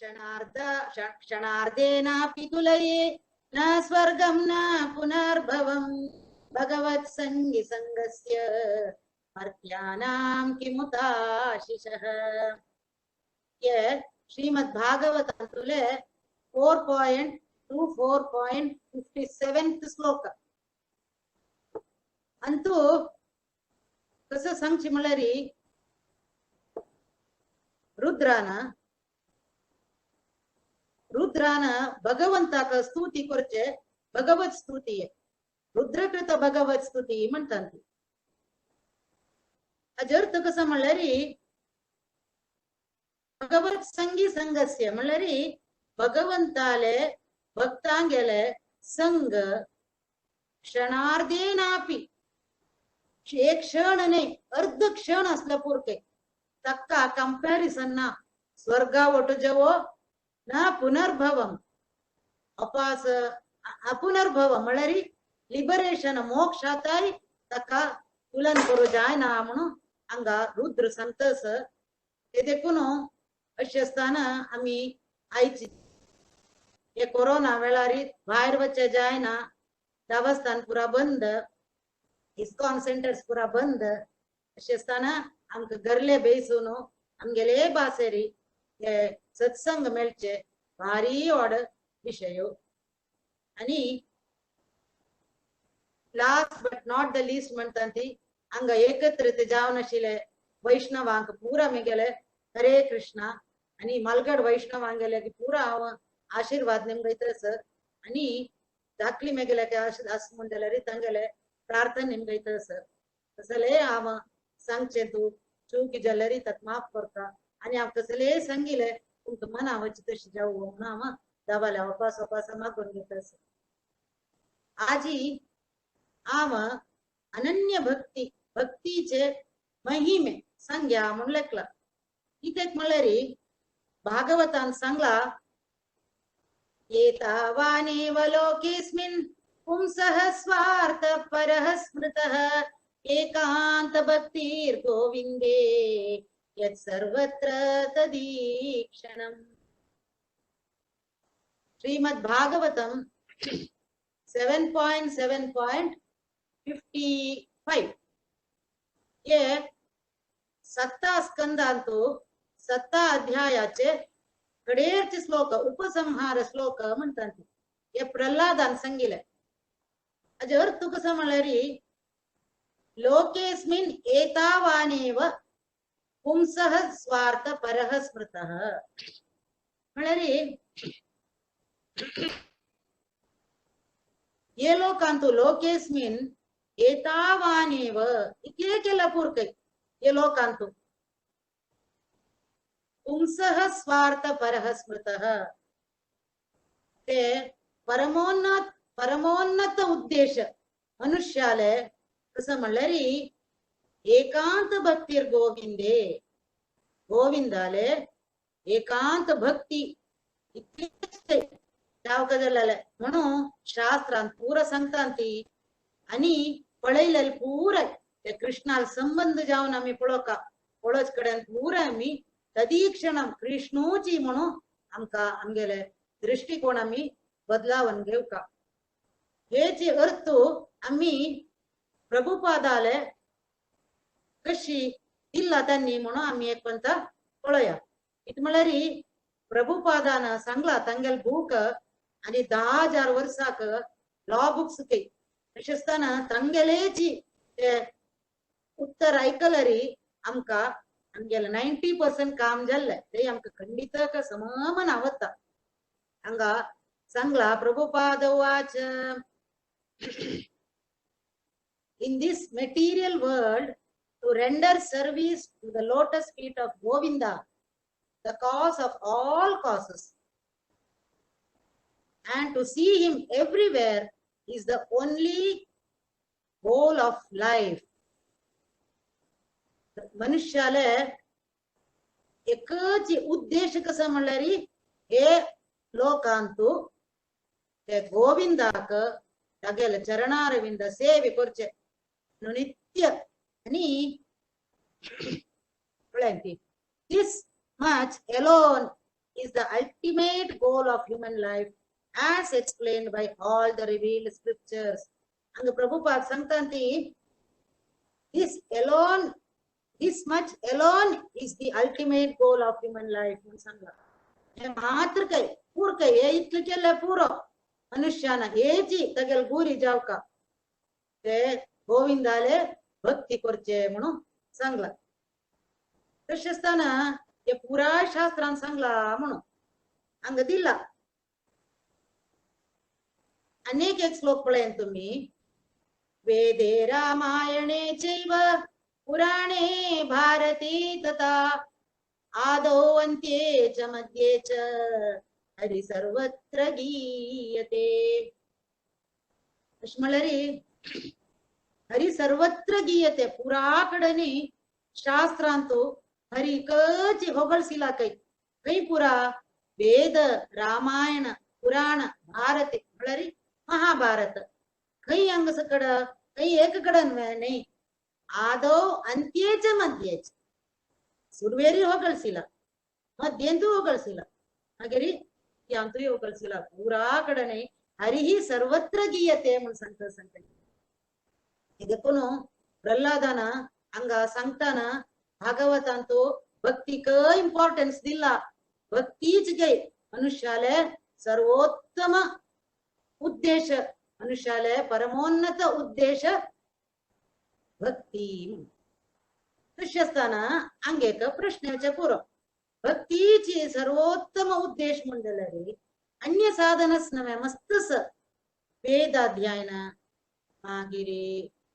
क्षणार्ध क्षणार्धेनापि तुलये न स्वर्गं न पुनर्भवं भगवत्सङ्गि संगस्य मर्त्यानां किमुताशिषः. ये श्रीमद् भागवतांतुले 4.24.57 श्लोक. अंतू कसं सांगची म्हणल्यार रुद्रान रुद्रान भगवंताक स्तुती करचे भगवत स्तुती रुद्रकृत भगवत स्तुती म्हणतात. हाजो अर्थ कसो म्हणल्यार भगवत संगी संगस्य म्हणल्यार भगवंताले भक्तांगेले संग क्षणार्धेनापि एक क्षण न्ही अर्ध क्षण असले पुरते ताका कंपॅरिझन ना स्वर्गा वटो जेवो ना पुनर्भवम अपास अपुनर्भव म्हणल्यार लिबरेशन मोक्षाताय ताका तुलन करूं जायना म्हणून हांगा रुद्र सांगतस. ते देखून अशें आसतना आमी आयची हे कोरोना वेळार भायर वचचें जायना, देवस्थान पुरा बंद, इस्कॉन सेंटर्स पुरा बंद, अशें आसतना आमकां घरले बेसून आमगेले भासेरी हे सत्संग मेळचे भारी व्हड विशय. आनी last but not the least म्हणटा ती हांगा एकत्रित जावन आशिल्ले वैष्णवांक पुरा मेगेले हरे कृष्णा आनी मालगड वैष्णवांगेले की पुरा हांव आशीर्वाद निमगयतस आनी धाकली मेगेले आस म्हण जाल्यार तांगेले प्रार्थना निमगयतस. तसले हांव सांगचें तूं चूक जाल्यार ताका माफ करता आनी हांव कसलेय सांगिले तुमकां मना वचचे तशें जावं म्हणून हांव देवाल्या उपास उपास मागून घेतस. आजी हांव अनन्य भक्ती भक्तीचे महिमे सांग्या म्हूण लेखला. कित्याक म्हणल्यार भागवतान सांगला एतावानेव लोकेस्मिन् पुंसः स्वार्थ परः स्मृतः एकांत भक्तिर्गोविंदे यत् सर्वत्र तदीक्षणम्. श्रीमद् भागवतम 7.7.55 हे सत्ता स्कंदांतु सत्ता अध्यायाचे कडेरचे श्लोक उपसंहार श्लोक म्हणतात. हे प्रल्हादान सांगिले. हाजो अर्थ कसो म्हणल्यार लोकेस्मिन् एतावानेव पुंसः स्वार्थ परः स्मृतः म्हणल्यार हे लोकांतु लोकेस्मिन् एतावानेव इतले केला पुरते हे लोकांतु पुंसः स्वार्थ परः स्मृतः ते परमोन्नत परमोन्नत उद्देश मनुष्याले कसं म्हणल्यार एकांत भक्तीर गोविंदे गोविंदाले एकांत भक्ती इतलेच जावका जालें म्हणून शास्त्रान पुरा सांगता ती आनी पळयलें पुराय ते कृष्णाल संबंध जावन आमी पळोवका पळोवच कडेन पुराय आमी तदीक्षणम कृष्णूची म्हणून आमकां आमगेले दृष्टिकोण आमी बदलावन घेवका. हेची अर्थ आमी प्रभुपादाले कशी दिल्ला त्यांनी म्हणून आमी एक पंत पळोवया. कितें म्हणल्यार प्रभुपादान सांगला तांगेले बूक आनी 10,000 वर्साक लॉ बुक्स ते अशें आसतना तांगेलेची ते उत्तर आयकल्यार आमकां आमगेले 90% काम जाल्लें ते आमकां खंडीत सममन आवडटा. हांगा सांगला प्रभुपाद उवाच In this material world, to render service to the lotus feet of Govinda, the cause of all causes, and to see him everywhere is the only goal of life. मनुष्याले एकच उद्देश कसो म्हणल्यार हे लोकांतु ते गोविंदाक तागेले चरणारविंद सेवे करचे नित्य आनी पळय this much alone is the ultimate goal of human life as explained by all the revealed scriptures. Hanga Prabhupada सांगता this alone, this much alone is the ultimate goal of human life म्हणून सांगला. हे मात्र काय पूर काय हे इतलें केलें पुरो मनुष्यान हेची तगेल गुरी जावका ते गोविंदाले भक्ती करचे म्हणून सांगला. तशें आसतना हे पुराय शास्त्रान सांगला म्हणून हांगा दिला. अनेक एक श्लोक पळयन तुमी. वेदे रामायणे चैव पुराणे भारती तथा आदौ अन्त्ये च मध्ये च हरि सर्वत्र गीयते. अशें म्हणल्यार हरि सर्वत्र गीयते पुरा कडेन शास्त्रांतु हरि कची होगळसिला खंय खंय पुरा वेद रामायण पुराण भारती म्हणल्यार महाभारत खंय हांगा सकड खंय एक कडेन न्हय. आदौ अंत्ये च मध्ये च सुरवेरी होगळसिला मध्येंतू होगळसिला मागीर यांतूय होगळसिला पुरा कडेन हरि सर्वत्र गीयते म्हणून सांगता सांगता. देखून प्रल्हादान हांगा सांगताना भागवतांतु भक्तीक इम्पॉर्टन्स दिला. भक्तीच गे मनुष्याले सर्वोत्तम उद्देश, मनुष्याले परमोन्नत उद्देश भक्ती. तशें आसतना हांगा एक प्रश्न येवचें पुरो. भक्तीची सर्वोत्तम उद्देश म्हण जाल्यार अन्य साधनच नव्हे मस्तस वेदाध्ययन मागीर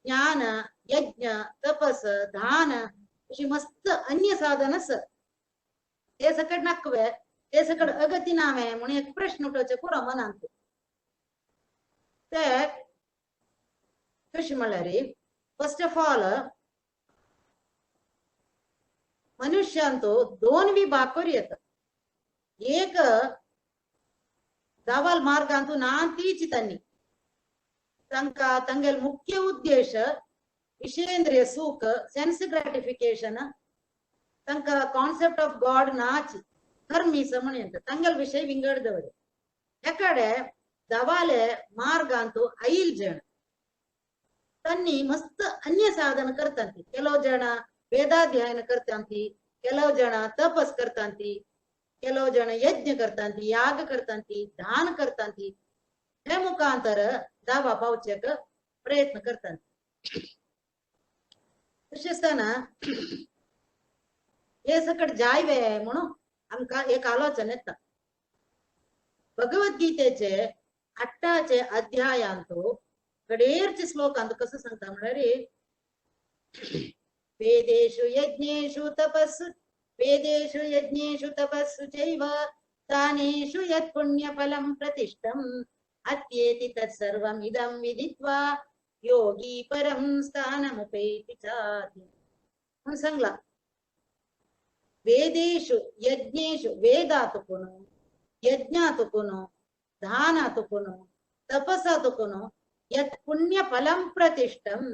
ज्ञान यज्ञ तपस दान अशी मस्त अन्य साधनस ते सकट नाकवे ते सकट अगती नावे म्हणून एक प्रश्न उठोवचें पुरो मनांत. ते कशें म्हणल्यार फर्स्ट ऑफ ऑल मनुष्यांतो दोन विभाग करूं येता. एक दावाल मार्गांतु ना तीच तांणी तांकां तांगेल मुख्य उद्देश विषयेंद्रिय सुख सेन्स ग्रॅटिफिकेशन तांकां कॉन्सेप्ट ऑफ गॉड नाच कर्मीस म्हणून येता तांगेल विशय विंगड दवर. एकडे दवाले मार्गांतु ऐल जण तांणी मस्त अन्य साधन करतात. ಕೆಲವು ಜನ ವೇದಾಧ್ಯಯನ करतांती, ಕೆಲವು ಜನ ತಪಸ್ करतांती, ಕೆಲವು ಜನ ಯಜ್ಞ करतांती, याग करतांती, दान करतांती. हे मुखांतर दावा पावचेक प्रयत्न करतांती. तशें आसतना हे सकट जायवे म्हणून आमकां एक आलोचन येता. भगवद्गीतेचे 8 अध्यायांतु कडेरचे श्लोकांत कसं सांगता म्हळ्यार वेदेषु यज्ञेषु तपस्सु वेदेषु यज्ञेषु तपस्सु चैव दानेषु यत् पुण्यफलं प्रतिष्ठम् अत्येति तत्सर्वम् इदं विदित्वा योगी परं स्थानमुपैति चाद्य. म्हणून सांगला वेदेषु यज्ञेषु वेदातुकुनु यज्ञातुकुनु दानातुकुनु तपसातुकुनु यत् पुण्यफलं प्रतिष्ठम्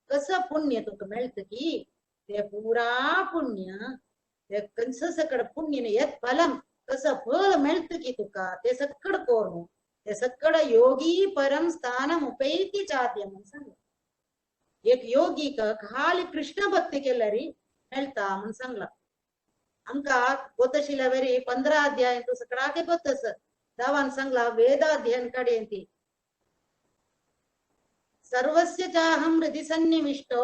कसं पुण्य तुका मेळत की ते पुरा पुण्य ते कसं सकड पुण्य यत् फलं कसं फल मेळत की तुका ते सकड करून ते सकड योगी परम स्थानम उपैति चाद्य म्हणून सांगला. एक योगीक खाली कृष्ण भक्ती केल्यारी मेळटा म्हणून सांगला. आमकां गोतशिल्या वेरी 15 अध्याय तूं सकडाके गोतस दावान सांगला वेदाध्ययन काडयेंती सर्वस्य चाहं हृदि सन्निविष्टो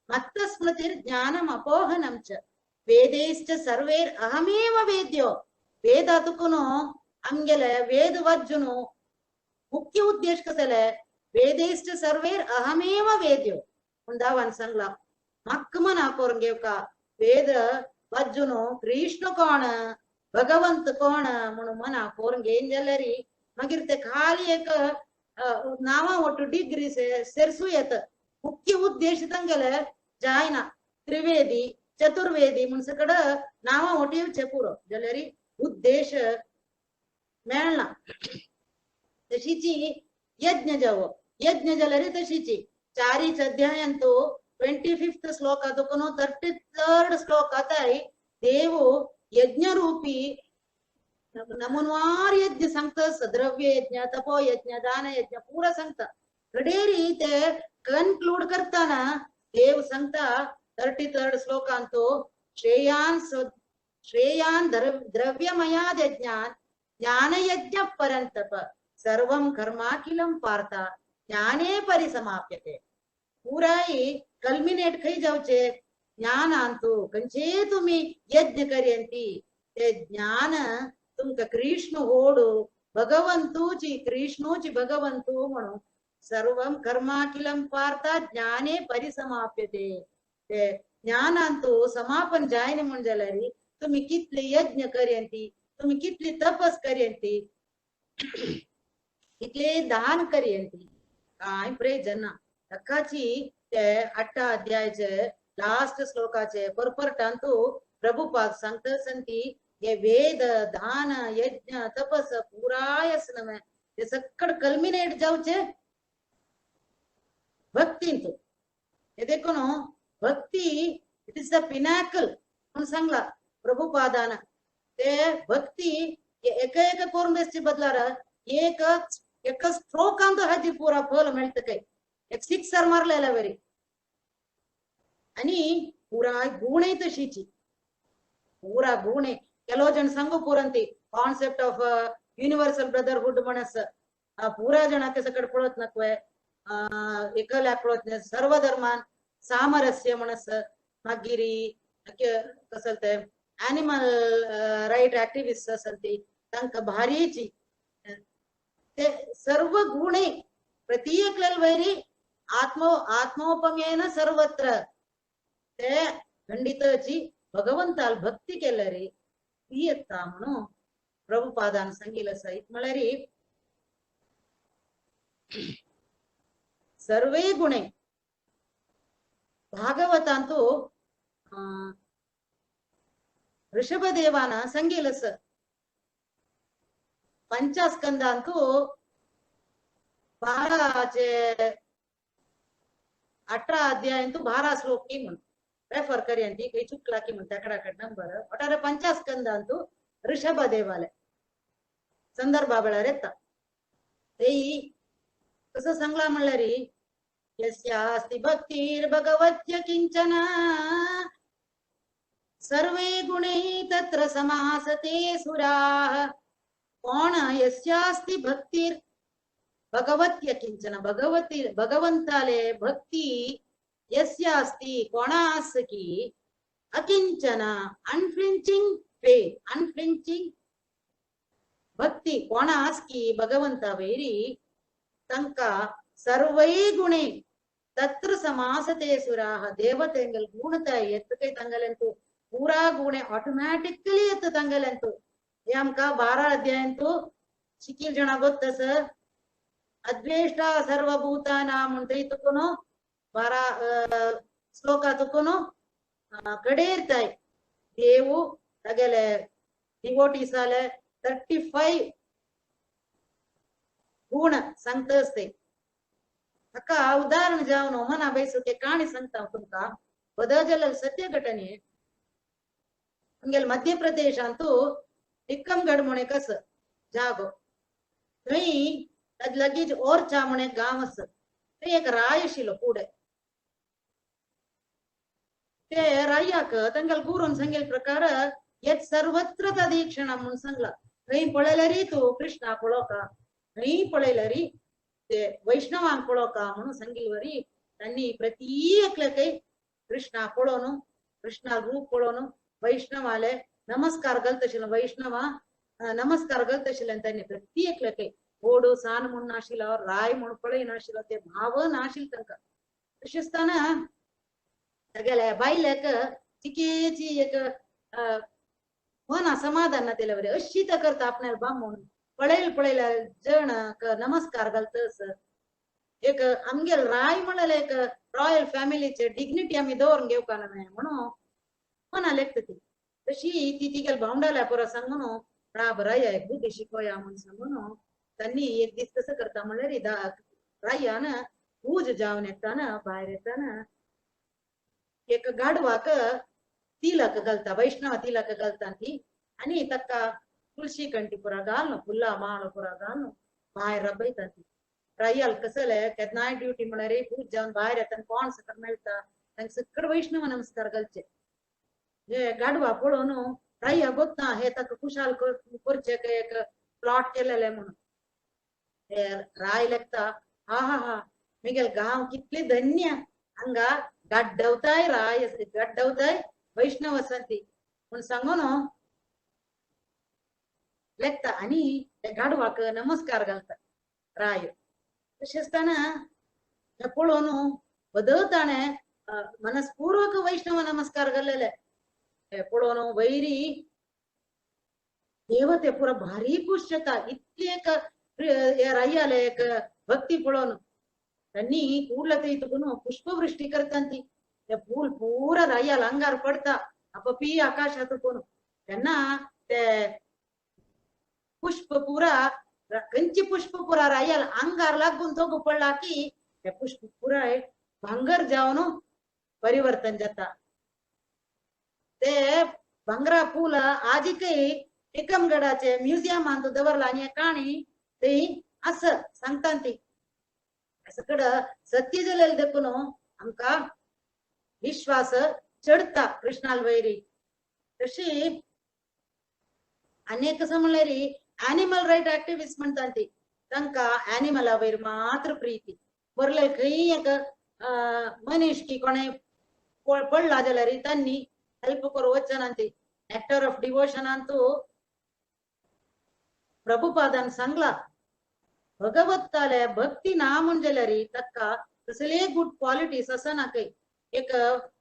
मत्तस्मृतिर्ज्ञानम् अपोहनं च वेदैश्च सर्वैर् अहमेव वेद्यो. वेदातुकुनु आमगेले वेद वाचून मुख्य उद्देश कसले वेदैश्च सर्वैर् अहमेव वेद्यो म्हूण दावान सांगला. म्हाका मना करून घेवका वेद वाचून कृष्ण कोण भगवंत कोण म्हणून मना करून घेयन जाल्यार मागीर ते खाली एक नावा ಒಟ್ಟು डिग्री सेरसू येत. मुख्य उद्देश तांगेले जायना त्रिवेदी चतुर्वेदी म्हूण सकड नावा ಒಟ್ಟು येवचे पुरो जाल्यार उद्देश मेळना. तशीची यज्ञ जावो यज्ञ जाल्यार तशीची 4 अध्यायांतु 25th श्लोकातुकुनु 33rd श्लोकाताय देवु यज्ञरूपी नमुनवार यज्ञ सांगता, द्रव्य यज्ञ, तपो यज्ञ, दान यज्ञ पुरा सांगता. कडेरी ते कन्क्लूड करताना देव सांगता 33rd श्लोकांतो श्रेयान श्रेयान द्रव्यमयाद यज्ञान ज्ञानयज्ञ परंतप सर्वं कर्माखिलं पार्थ ज्ञाने परिसमाप्यते. पुराई कल्मिनेट खंय जावचे ज्ञानांतु खंयचे तुमी यज्ञ करयंती ते ज्ञान तुमकां कृष्ण होडू भगवंतूची कृष्णूची भगवंतू म्हणून सर्वं कर्माखिलं पार्थ ज्ञाने परिसमाप्यते. ते ज्ञानांतु समापन जायना म्हण जाल्यार तुमी कितले यज्ञ करयंती, तुमी कितली तपस करयंती, कितले दान करयंती काय प्रयोजन ना. ताकाची ते 8 अध्यायाचे लास्ट श्लोकाचे परपरटांतु प्रभुपाद सांगता संती हे वेद दान यज्ञ तपस पुराय नव्हे ते सक्कड कल्मिनेट जावचे भक्तींतु. हे देखून भक्ती it is the pinnacle म्हणून सांगला प्रभुपादान. ते भक्ती एका एका करून बेसचे बदलार एक एक स्ट्रोकांत हाजी पुरा फल मेळत काय एक सिक्सर मारलेला वरी आणि पुरा गुणय तशीची पुरा गुणे. ಕೆಲವು ಜನ ಸಂಘ ಪೂರಂತಿ ಕಾನ್ಸೆಪ್ಟ್ ಆಫ್ ಯುನಿವರ್ಸಲ್ ಬ್ರದರ್ಹುಡ್ म्हणस पुरा जणांक सकट पळत नकवे एकल्याक पळत सर्व धर्मान सामरस्य म्हणस मागीर कसं ते ॲनिमल राईट ऍक्टिव्हिस्ट असंती तांकां भारीची ते सर्व गुणे प्रत्येकल्याल वैरी आत्मो आत्मोपमेन सर्वत्र ते खंडितची भगवंताल भक्ती केल्यारी येता म्हणून प्रभुपादान सांगितलं सहित म्हळ्यार सर्वे गुणे भागवतांतु ऋषभदेवान सांगितलं पंचस्कंदांतु 12 18 अध्यायांतु 12 श्लोकी म्हणून रेफर करयंती काही चुकला की म्हणते आकडाकड नंबर ಒಟ್ಟಾರೆ ಪಂಚಸ್ಕಂದಾಂತು ಋಷಭ ದೇವಾಲय संदर्भा वेळार येता. तेई कसं सांगला म्हणल्यार यस्यास्ति भक्तीर भगवत्य किंचन सर्वे गुणे तत्र समासते सुराः. कोण यस्यास्ति भक्तीर भगवत्य किंचन भगवती भगवंताले भक्ती यस्यास्ति कोणा की अकिंचन अनफ्लिंचिंग फेथ अनफ्लिंचिंग भक्ती कोणा की भगवंता वैरी तांकां सर्वै गुणे तत्र समासते सुराः. देवतेंगल गुणताय येत काय तांगल्यांतु पुरा गुणे ऑटोमॅटिकली येत तांगल्यांतु. हे आमकां 12 अध्यायांतु शिकील जणां गोत्तस अद्वेष्टा सर्वभूतानां म्हणटा तुकून 12 श्लोका तुकून कडेरताय देವು तगेले डिवोटीसाले 35 गुण सांगता ते. ताका उदाहरण जावन मना बैसू ते काणी सांगता तुमकां बदल सत्य घटने. आमगेले मध्य प्रदेशांतु टिक्कमगड म्हण एक आसा जागो थंय ताजे लागींच ओरछा म्हण एक गांव आसा. थंय एक राय आशिल्लो फुडें ते रायाक तांगेले गुरून सांगेले प्रकार येत सर्वत्र तदीक्षणा म्हणून सांगला. थंय पळयल्यार तूं कृष्णा पळोवका थंय पळयल्यार ते वैष्णवांक पळोवका म्हणून सांगिल्ले वरी तांणी प्रत्येकल्याकय कृष्णा पळोवन कृष्णा रूप पळोवन वैष्णवाले नमस्कार घालता आशिल्लो वैष्णवा नमस्कार घालता आशिल्ले तांणी प्रत्येकल्याकय होडू सान म्हूण नाशिल्लो राय म्हूण पळय नाशिल्लो ते भाव नाशिल्ले तांकां. तशें आसतना तागेल्या बायलेक चिकेची एक मना समाधान ना तेल्या वरी अशी तर करता आपल्याला बामून पळयल पळयल्या जण नमस्कार घालतस. एक आमगेल राय म्हणल्यार एक रॉयल फॅमिलीचे डिग्निटी आमी दवरून घेवपा न्हय म्हणून मना लेखता ती. तशी ती तिगेल भावंडाल्या परत सांगून राब राया एक बुद्धी शिकोया म्हणून सांगून त्यांनी एक दीस कसं करता म्हणल्यार रायान पूज जावन येताना भायर येताना एक गाडवाक तिलक घालता वैष्णव तिलक घालता ती आनी ताका तुळशी कंटी पुरा घालून फुलां माळ पुरा घालून भायर रबयता ती. रायाल कसले केन्नाय ड्युटी म्हळ्यार पूज जावन भायर येता कोण सकट मेळटा तांकां सकट वैष्णव नमस्कार घालचे. हे गाडवा पळोवन राया बघता हे ताका खुशाल करचे एक प्लॉट केलेले म्हणून. हे राय लेखता हा हा हा मिगेल गांव कितले धन्य हांगा गाड्डवताय राय गाड्डवताय वैष्णव वसंती म्हूण सांगून लेखता आनी त्या गाडवाक नमस्कार घालता राय. तशें आसतना हे पळोवन बदल ताणें मनस्पूर्वक वैष्णव नमस्कार घाल्लेले. हे पळोवन वैरी देवते पुरा भारी खुश जाता इतली एक रायाले एक भक्ती पळोवन. त्यांनी ಕೂಡ್ಲ ತೆಗೆದುಕೊಂಡು ಪುಷ್ಪವೃಷ್ಟಿ करतांती ते फूल पूरा रायाल अंगार पडता अपपी आकाशात कोण त्यांना ते पुष्प पुरा खंयची पुष्प पुरा रायाल अंगार लागून तो पडला की ते पुष्प पुरा भांगर जावन परिवर्तन जाता. ते भांगरा फूल आजिकय टिकमगडाचे म्युझियमांत दवरला आनी काणी ते असं सांगता ती. सकड सत्य जालेले देखून आमकां विश्वास चडता कृष्णाल वैरी. तशी अनेक कसं म्हणल्यार एनिमल रायट ऍक्टिव्हिस्ट म्हणटा ती तांकां एनिमला वयर मात्र प्रीती. बरले खंय एक मनीस की कोणें पडला जाल्यार तांणी हेल्प करूं वचना ती. नेक्टर ऑफ डिवोशनांतू प्रभुपादान सांगला भगवत्ताले भक्ती ना म्हण जाल्यार ताका कसले गुड क्वालिटीज आसना खंय. एक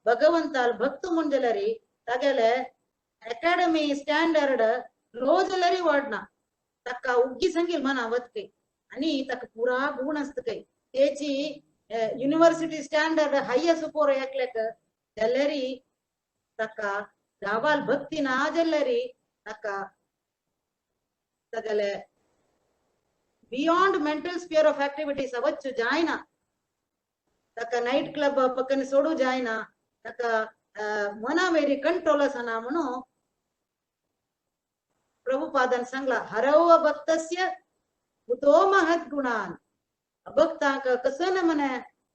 भगवंताल भक्त म्हण जाल्यार तागेले अकॅडमी स्टँडर्ड लो जाल्यार वाडना. ताका उग्गी सांगील मना वत खंय आनी ताका पुरा गुण आसता खंय. तेची युनिवर्सिटी स्टँडर्ड हाय आसा पोर एकल्याक जाल्यार ताका गांवाल भक्ती ना जाल्यार ताका तागेले beyond mental sphere of activities वच्चू जायना. ताका नायट क्लब पक्कन सोडू जायना. ताका मना वयर कंट्रोल आसना म्हणून प्रभुपादान सांगला हरव भक्तस्य कुतो महत् गुणान. भक्तांक कसं ना म्हणे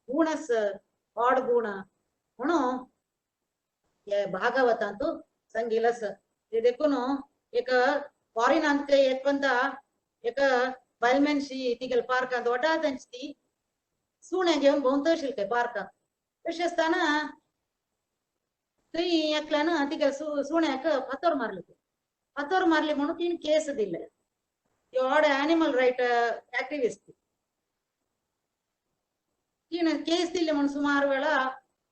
गुण आस ऑड गुण म्हणून हे भागवतांतू सांगिल आसा. ते देखून एक फॉरेनांत एक पंता एक बायलमॅनशी तिगेले पार्कांत वटा तांची ती सुणें घेवन भोंवता आशिल्ली खंय पार्कांत. तशें आसतना थंय एकल्यान तिगेले सुण्याक फातर मारले. फातर मारले म्हणून तिणें केस दिले. ती ऑड एनिमल रायट ऍक्टिव्हिस्ट तिणें केस दिले म्हणून सुमार वेळा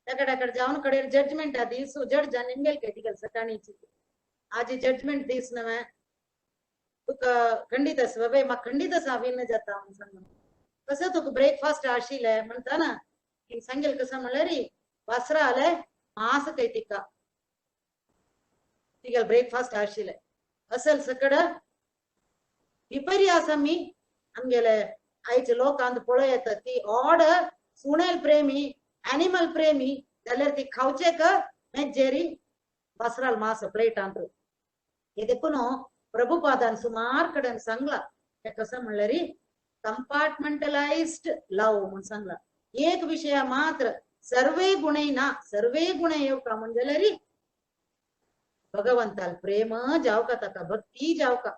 एकडे जावन कडेर जजमेंट दीस जड्जान निमगेल काय तिगेले सकाळीची आजी जजमेंट दीस नवे तुका खंडीत आसा बाबा म्हाका खंडीत आसा विन्न जाता म्हणून सांगून कसं तुका ब्रेकफास्ट आशिल्लें म्हणटा ना सांगेल कसं म्हणल्यार वासरा आले मास काय तिका तिगेल ब्रेकफास्ट आशिल्लें असल सकड विपर्यास आमी आमगेले आयचे लोकांत पळय येता ती ऑड सुणेल प्रेमी एनिमल प्रेमी जाल्यार ती खावचे क मेज्जेरी वासराल मास प्लेटांत. हे देखून प्रभुपादान सुमार कडेन सांगला ते कसं म्हणल्यार कंपार्टमेंटलाइज्ड लव म्हूण सांगला. एक विशय मात्र सर्वे गुणे ना सर्वे गुणे येवका म्हण जाल्यार भगवंताल प्रेम जावका ताका भक्ती जावका.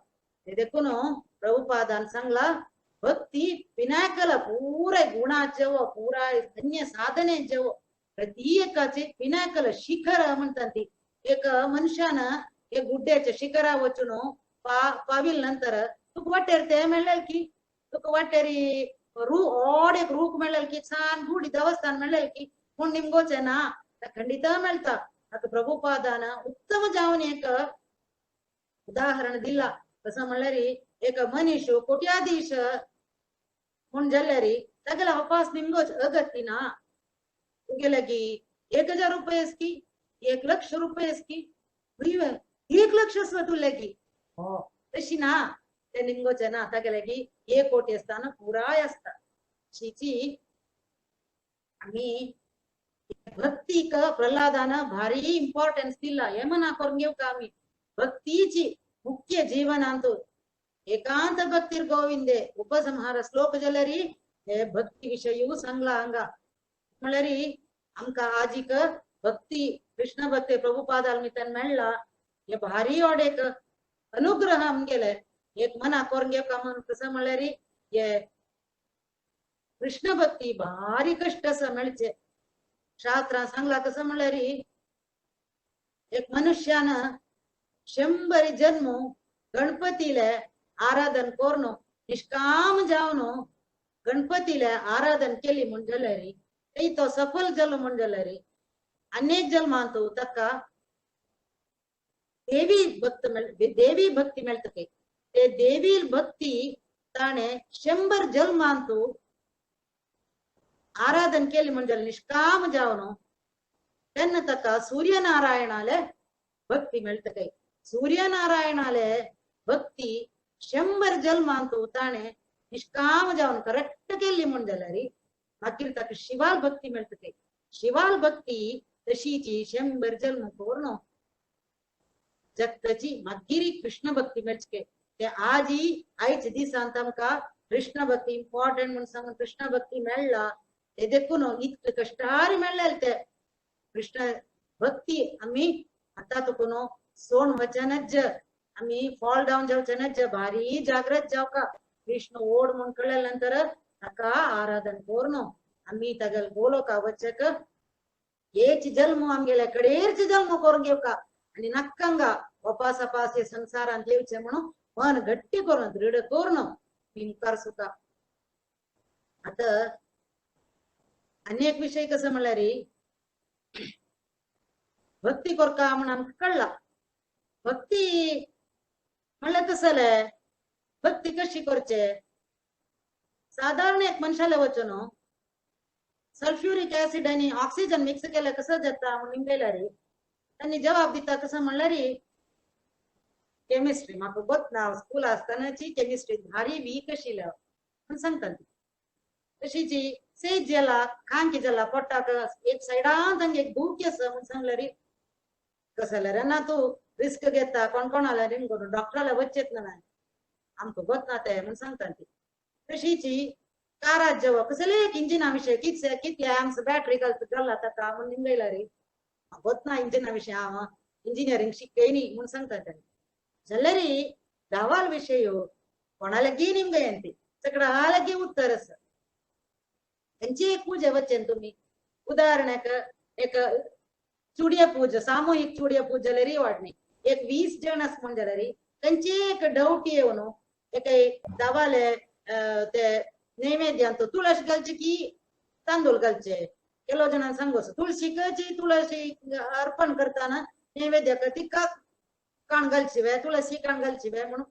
ते देखून प्रभुपादान सांगला भक्ती पिनाकल पुराय गुणाचे पुराय अन्य साधनेचे प्रत्येकाचे पिनाकल शिखर म्हणतात ती. एक मनशान एक गुड्ड्याच्या शिखरा वचून पाविल नंतर तुका वाटेर ते मेळ्ळे की तुका वाटेरी रू ऑड एक रूख मेळ्ळे की छान गुडी देवस्थान मेळ्ळे की पूण निमगोचे ना खंडित मेळटा. ताका प्रभुपादान उत्तम जावन एक उदाहरण दिला. कसं म्हणल्यार एक मनीस कोट्याधीश म्हूण जाल्यार तागेले अपास निमगोच अगती ना. तुगेले की 1000 रुपये की 1 लक्ष रुपये की 1 लक्ष आसता तुले की हो तशी ना ते निमगोचे ना तागेले की 1 कोटी आसतना पुराय आसता. अशीची आमी भक्तीक प्रल्हादान भारी इम्पॉर्टन्स दिला. हे मना करून घेवका आमी भक्तीची मुख्य जीवनांतु एकांत भक्तिर गोविंदे उपसंहार श्लोक जाल्यारी हे भक्ती विशयू सांगला हांगा. म्हणल्यार आमकां आजीक भक्ती कृष्ण भक्ती प्रभुपादाल निमित्तान मेळ्ळा हे भारी व्हड एक अनुग्रह आमगेले एक मना करून घेवका म्हण. कसं म्हणल्यार हे कृष्ण भक्ती भारी कष्ट आसा मेळचे. शास्त्रां सांगला कसं म्हणल्यार एक मनुष्यान 100 जन्म गणपतीले आराधन करून निष्काम जावन गणपतीले आराधन केली म्हण जाल्यार तो सफल जालो म्हण जाल्यार अनेक जन्मांत ताका देवी भक्त देवी भक्ती मेळटा. ते देवी भक्ती ताणे 100 जन्मांत आराधन केली म्हण जाल्यार निष्काम जावन तेन्ना ताका सूर्यनारायणाले भक्ती मेळटा. सूर्यनारायणाले भक्ती 100 जन्मांत ताणे निष्काम जावन करेक्ट केली म्हण जाल्यार मागीर ताका शिवाल भक्ती मेळटा. शिवाल भक्ती तशीची 100 जन्म करून जगताची मागीर कृष्ण भक्ती मेळचे. ते आजी आयच्या दिसांत आमकां कृष्ण भक्ती इम्पॉर्टंट म्हूण सांगून कृष्ण भक्ती मेळ्ळा. ते देखून इतले कश्टार मेळ्ळे ते कृष्ण भक्ती आमी आतां तुका सोण वचनच आमी फॉल डावन जावचेनच भारी जागृत जावका. कृष्ण ओड म्हूण कळ्ळे नंतर ताका आराधन करून आमी तागेले गोलोका वचक हेच जल्म आमगेले कडेरच जल्म करून घेवका आनी नक्कंगा अपास अपास हे संसारांत येवचें म्हणून मन घट्टी करून दृढ करून मुखार सुका. आतां अनेक विशय कसं म्हणल्यार भक्ती करका म्हण आमकां कळ्ळा. भक्ती म्हणल्यार कसलें भक्ती कशी करचे. साधारण एक मनशाले वचून सल्फ्युरीक ऍसिड आनी ऑक्सिजन मिक्स केल्यार कसो जाता म्हणून निमगयल्यार तांणी जवाब दिता कसं म्हणल्यार केमिस्ट्री म्हाका गोत ना स्कूल आसतनाची केमिस्ट्री भारी वीक आशिल्ली म्हण सांगता ती. तशीची सेज जाला खांकी जाला पोटाक एक सायडान तांगे एक दुखी आसा म्हण सांगल्यार कसल्यार ना तूं रिस्क घेता कोण कोणाला रिंग करून डॉक्टराला वचचेत ना आमकां गोत ना ते म्हण सांगता ती. तशीची कारात जेवप कसले एक इंजिना विशय कितले कितले आमचो बॅटरी घालता घालला ताका म्हण निमगयल्यार गोत ना इंजिना विशय हांव इंजिनियरींग शिकय न्ही म्हण सांगता तांणी. जाल्यार धावाल विशय कोणालागी निमगयन ती सगळ्या उत्तर आसा. त्यांची एक पूजा वचेन तुमी उदाहरणाक एक चुडया पूजा सामूहिक चुडया पूजा जाल्यार वाडणी एक 20 जण आसा म्हण जाल्यार तांची एक डावट येवन एक धावाले ते नैवेद्यांत तुळस घालची की तांदूळ घालचे ಕೆಲವು ಜನ सांगोस तुळशीकची तुळशी अर्पण करताना नैवेद्याक तिका काण घालची वे तुळशी काण घालची वे म्हणून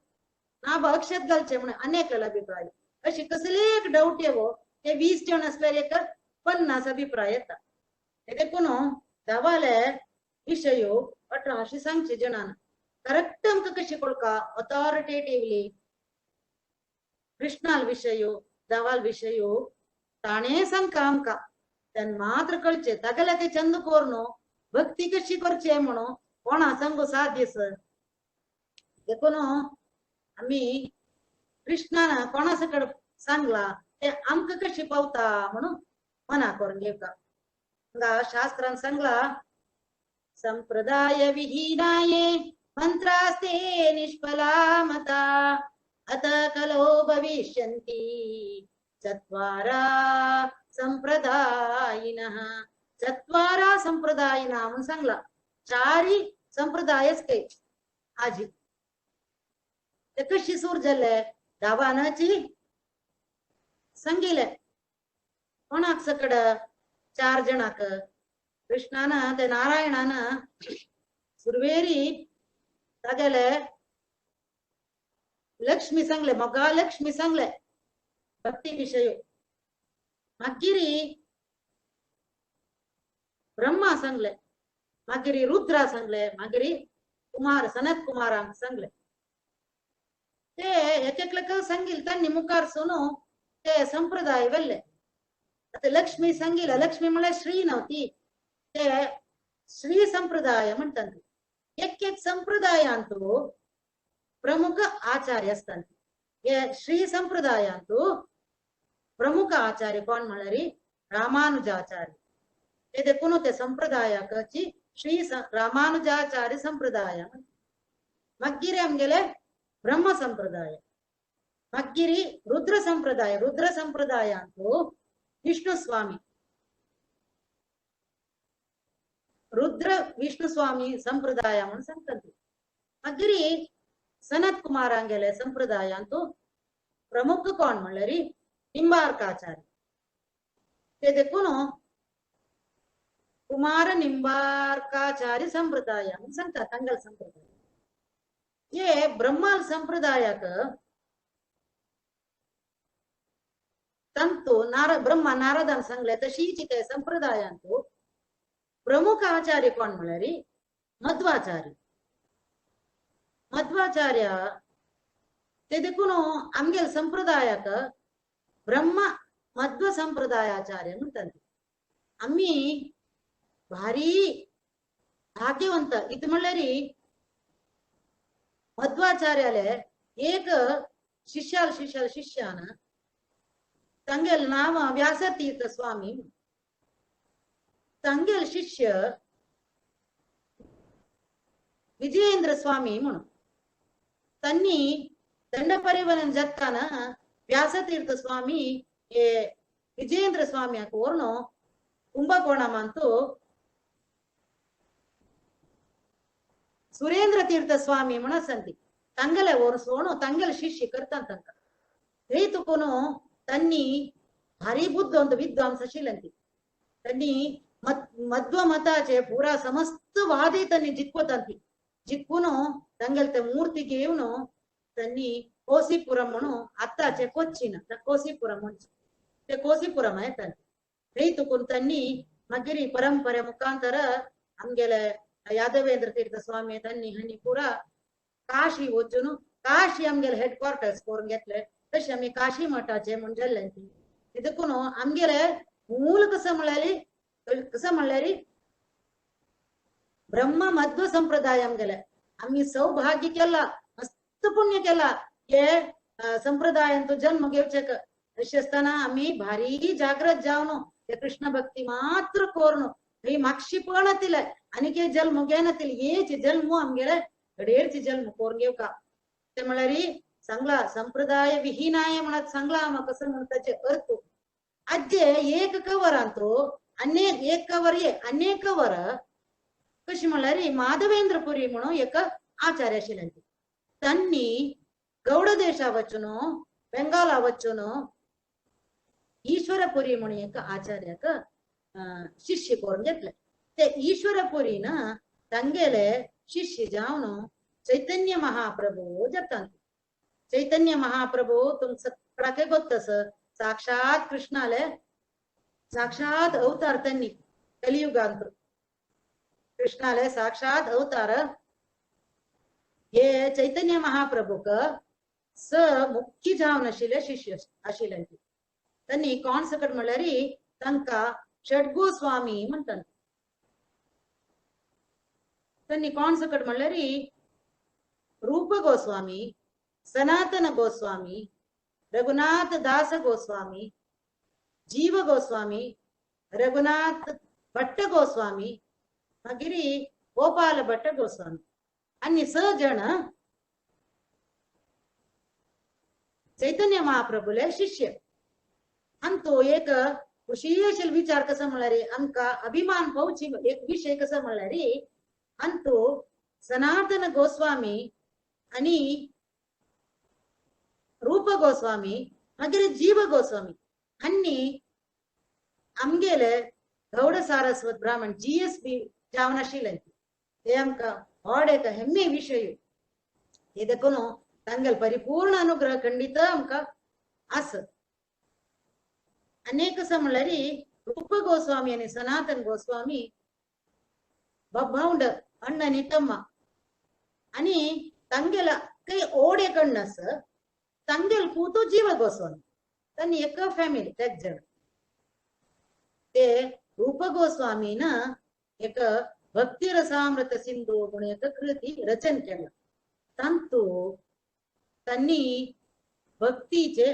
ना अक्षत घालचे म्हणून अनेक अभिप्राय. अशी कसली एक डावट येवो ते 20 जण असल्यार एक 50 अभिप्राय येता. देखून धावाले विशय 18 सांगचे जणान करेक्ट आमकां कशी कळका अथॉरिटेटिवली कृष्णाल विशय धावाल विशय ताणें सांगका आमकां तेन्ना मात्र कळचे तागेले ते चंद करून भक्ती कशी करचे म्हणून कोणा सांगू साध्य सर. देखून आमी कृष्णान कोणा सकड सांगला ते आमकां कशी पावता म्हणून मना करून घेवका. हांगा शास्त्रान सांगला संप्रदाय विहीनाये मंत्रास्ते निष्फला मता अत कलो भविष्यन्ति चत्वारा संप्रदायिनः. चत्वारा संप्रदायिना म्हणून सांगला. चारी संप्रदायच ते आजी ते कशी सूर जाले धावानाची सांगिले कोणाक सकड 4 जणांक कृष्णान ते नारायणान सुरवेरी तागेले लक्ष्मी सांगले मगा लक्ष्मी सांगले भक्ती विशय. मागीर ब्रह्मा सांगले मागीर रुद्रा सांगले मागीर कुमार सनत कुमारांक सांगले. ते एक एकल्याक सांगिल तांणी मुखार सोनू ते संप्रदाय वेल्ले. आतां लक्ष्मी सांगिल लक्ष्मी म्हळ्यार श्री न्हय ते श्री संप्रदाय म्हणटात. एक एक संप्रदायांत प्रमुख आचार्य आसतात. हे श्री संप्रदायांतू प्रमुख आचार्य कोण म्हळ्यार रामानुजाचार्य. ते देखून ते संप्रदायाची श्री रामानुजाचार्य संप्रदाय. मागीर आमगेले ब्रह्म संप्रदाय, मागीर रुद्र संप्रदाय. रुद्र संप्रदायांतू विष्णु स्वामी, रुद्र विष्णु स्वामी संप्रदाय म्हणून सांगतात. मागीर सनत कुमारांगेले संप्रदायांतू प्रमुख कोण म्हणल्यार निंबार्काचार्य. ते देखून कुमार निंबार्काचार्य संप्रदाय म्हणून सांगतात तांगेले संप्रदाय. हे ब्रह्माल संप्रदायाक ತಂತು ಬ್ರಹ್ಮ ನಾರದನ್ सांगले तशीच ते संप्रदायांतू प्रमुख आचार्य कोण म्हळ्यार मध्वाचार्य. मध्वाचार्य ते देखून आमगेले संप्रदायाक ब्रह्म मध्व संप्रदायाचार्य म्हणटात. आमी भारी भाग्यवंत इत म्हळ्यार मध्वाचार्याले एक शिष्याल शिष्याल शिष्यान ತಂಗೆಲ್ ನಾಮ ವ್ಯಾಸತೀರ್ಥ ಸ್ವಾಮಿ, ತಂಗೆಲ್ ಶಿಷ್ಯ ವಿಜಯೇಂದ್ರ ಸ್ವಾಮಿ म्हणून ತನ್ನಿ ದಂಡಪರಿವನ ಜತ್ತಾನ ವ್ಯಾಸತೀರ್ಥ ಸ್ವಾಮಿ ಏ ವಿಜಯೇಂದ್ರ ಸ್ವಾಮಿ ಕೋರ್ನು ಕುಂಭಕೋಣಂ ಅಂತೂ ಸುರೇಂದ್ರ ತೀರ್ಥ ಸ್ವಾಮಿ म्हणसंती ತಂಗಲೆ ಓರ್ಸೋಣು ತಂಗಲ್ ಶಿಷ್ಯ ಕರ್ತಂತಂಕ ರೈತುಕುನು ತನ್ನಿ ಭಾರಿ ಬುದ್ಧ ಒಂದು ವಿದ್ವಾಂಸ ಶೀಲಂತಿ ತನ್ನಿ ಮಧ್ವ ಮತಾಚೆ ಪೂರಾ ಸಮಸ್ತ ವಾದಿ ತನ್ನಿ ಜಿಕ್ಕೋತಂತಿ ಜಿಕ್ಕುನು ತಂಗಲ್ತೆ ಮೂರ್ತಿಗೆ ಇವನು ತನ್ನಿ ಕೋಸಿಪುರಮ್ಮನು ಅತ್ತಾಚೆ ಕೊಚ್ಚಿನ ಕೋಸಿಪುರಂ ಕೋಸಿಪುರಮ ತನ್ನಿ ರೈತುಕುನ್ ತನ್ನಿ ಮಗಿರಿ ಪರಂಪರೆ ಮುಖಾಂತರ ಅಮ್ಗೆಲೆ ಯಾದವೇಂದ್ರ ತೀರ್ಥ ಸ್ವಾಮಿ ತನ್ನಿ ಹನಿ ಪೂರಾ ಕಾಶಿ वचून काशी आमगेले हेड क्वार्टर्स करून घेतले तशें आमी काशी मठाचे म्हूण जाल्ले. देखून आमगेले मूल कसं म्हणल्यार कसं म्हणल्यार ब्रह्म मध्व संप्रदाय आमगेले. आमी सौभाग्य केला, मस्त पुण्य केला हे संप्रदायांतो जन्म घेवचेक. अशें आसतना आमी भारी जागृत जावन ते कृष्ण भक्ती मात्र करून ही मागशी पळनातिले आनी हे जल्म घेनातिले हेच जल्म आमगेले घडयेरची जन्म करून घेवका. ते म्हळ्यार सांगला संप्रदाय विहीनाय म्हणत सांगला आमकां कसं म्हणटाचे अर्थ. आजे एक कवरांतो अनेक एक कवर ये अनेक कवर कशी म्हळ्यार माधवेंद्रपुरी म्हणून एक आचार्य आशिल्ले. तांणी गौड देशा वचून बेंगाला वचून ईश्वरपुरी म्हणून एक आचार्याक शिष्य करून घेतले. ते ईश्वरपुरीन तांगेले शिष्य जावन चैतन्य महाप्रभु जातात. चैतन्य महाप्रभु तुम सगळ्याक गोत्तस साक्षात कृष्णाले साक्षात अवतार त्यांनी कलियुगांत कृष्णाले साक्षात अवतार हे चैतन्य महाप्रभूक स मुख्य जावन आशिल्ले शिष्य आशिल्ले. त्यांनी कोण सकट म्हणल्यार तांकां षड्गोस्वामी म्हणटात. त्यांनी कोण सकट म्हणल्यार रूप गोस्वामी, सनातन गोस्वामी, रघुनाथ दास गोस्वामी, जीव गोस्वामी, रघुनाथ भट्ट गोस्वामी, मागीर गोपाल भट्ट गोस्वामी आनी स जण चैतन्य महाप्रभुले शिष्य. अंतो एक खुशी विचार कसो म्हणल्यार आमकां अभिमान पावची एक विशय कसो म्हणल्यार अंतो सनातन गोस्वामी आणि रूप गोस्वामी मागीर जीव गोस्वामी हांणी आमगेले गौड सारस्वत ब्राह्मण GSB जावन आशिल्ले. ते आमकां व्हड एक हेम्मे विशय. हे देखून तांगेले परिपूर्ण अनुग्रह खंडित आमकां आस. आनी कसो म्हणल्यार रूप गोस्वामी आनी सनातन गोस्वामी बब्बाउंड अण्ण आनी तम्मा आनी तांगेला काही ओड एक अण्ण आस तांगेल पूत जीव गोस्वामी तांणी एक फॅमिली तेच जण. ते रूप गोस्वामीन एक भक्ती रसामृत सिंधू म्हणून एक कृती रचन केलं. तांतू त्यांनी भक्तीचे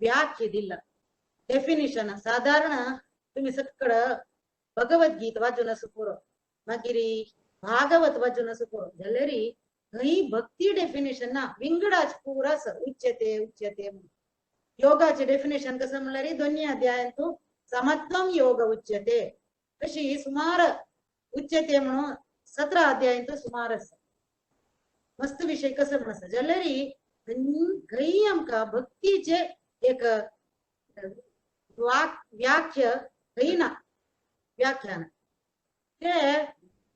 व्याख्या दिला डेफिनेशन. साधारण तुम्ही सगळं भगवद्गीता वाचून असं पुरो, मागीर भागवत वाचून असं पुरो जाल्यार थंय भक्ती डेफिनेशन ना, विंगडाच पुरा उच्यते उच्यते. योगाचे डेफिनेशन कसं म्हणल्यार दोन्ही अध्यायांतू समत्वम योग उच्यते, अशी सुमार उच्यते म्हणून 17 अध्यायांतू सुमार आसा. मस्त विषय कसं म्हण आसा जाल्यार खंय आमकां भक्तीचे एक व्याख्या खंय ना, व्याख्यान. ते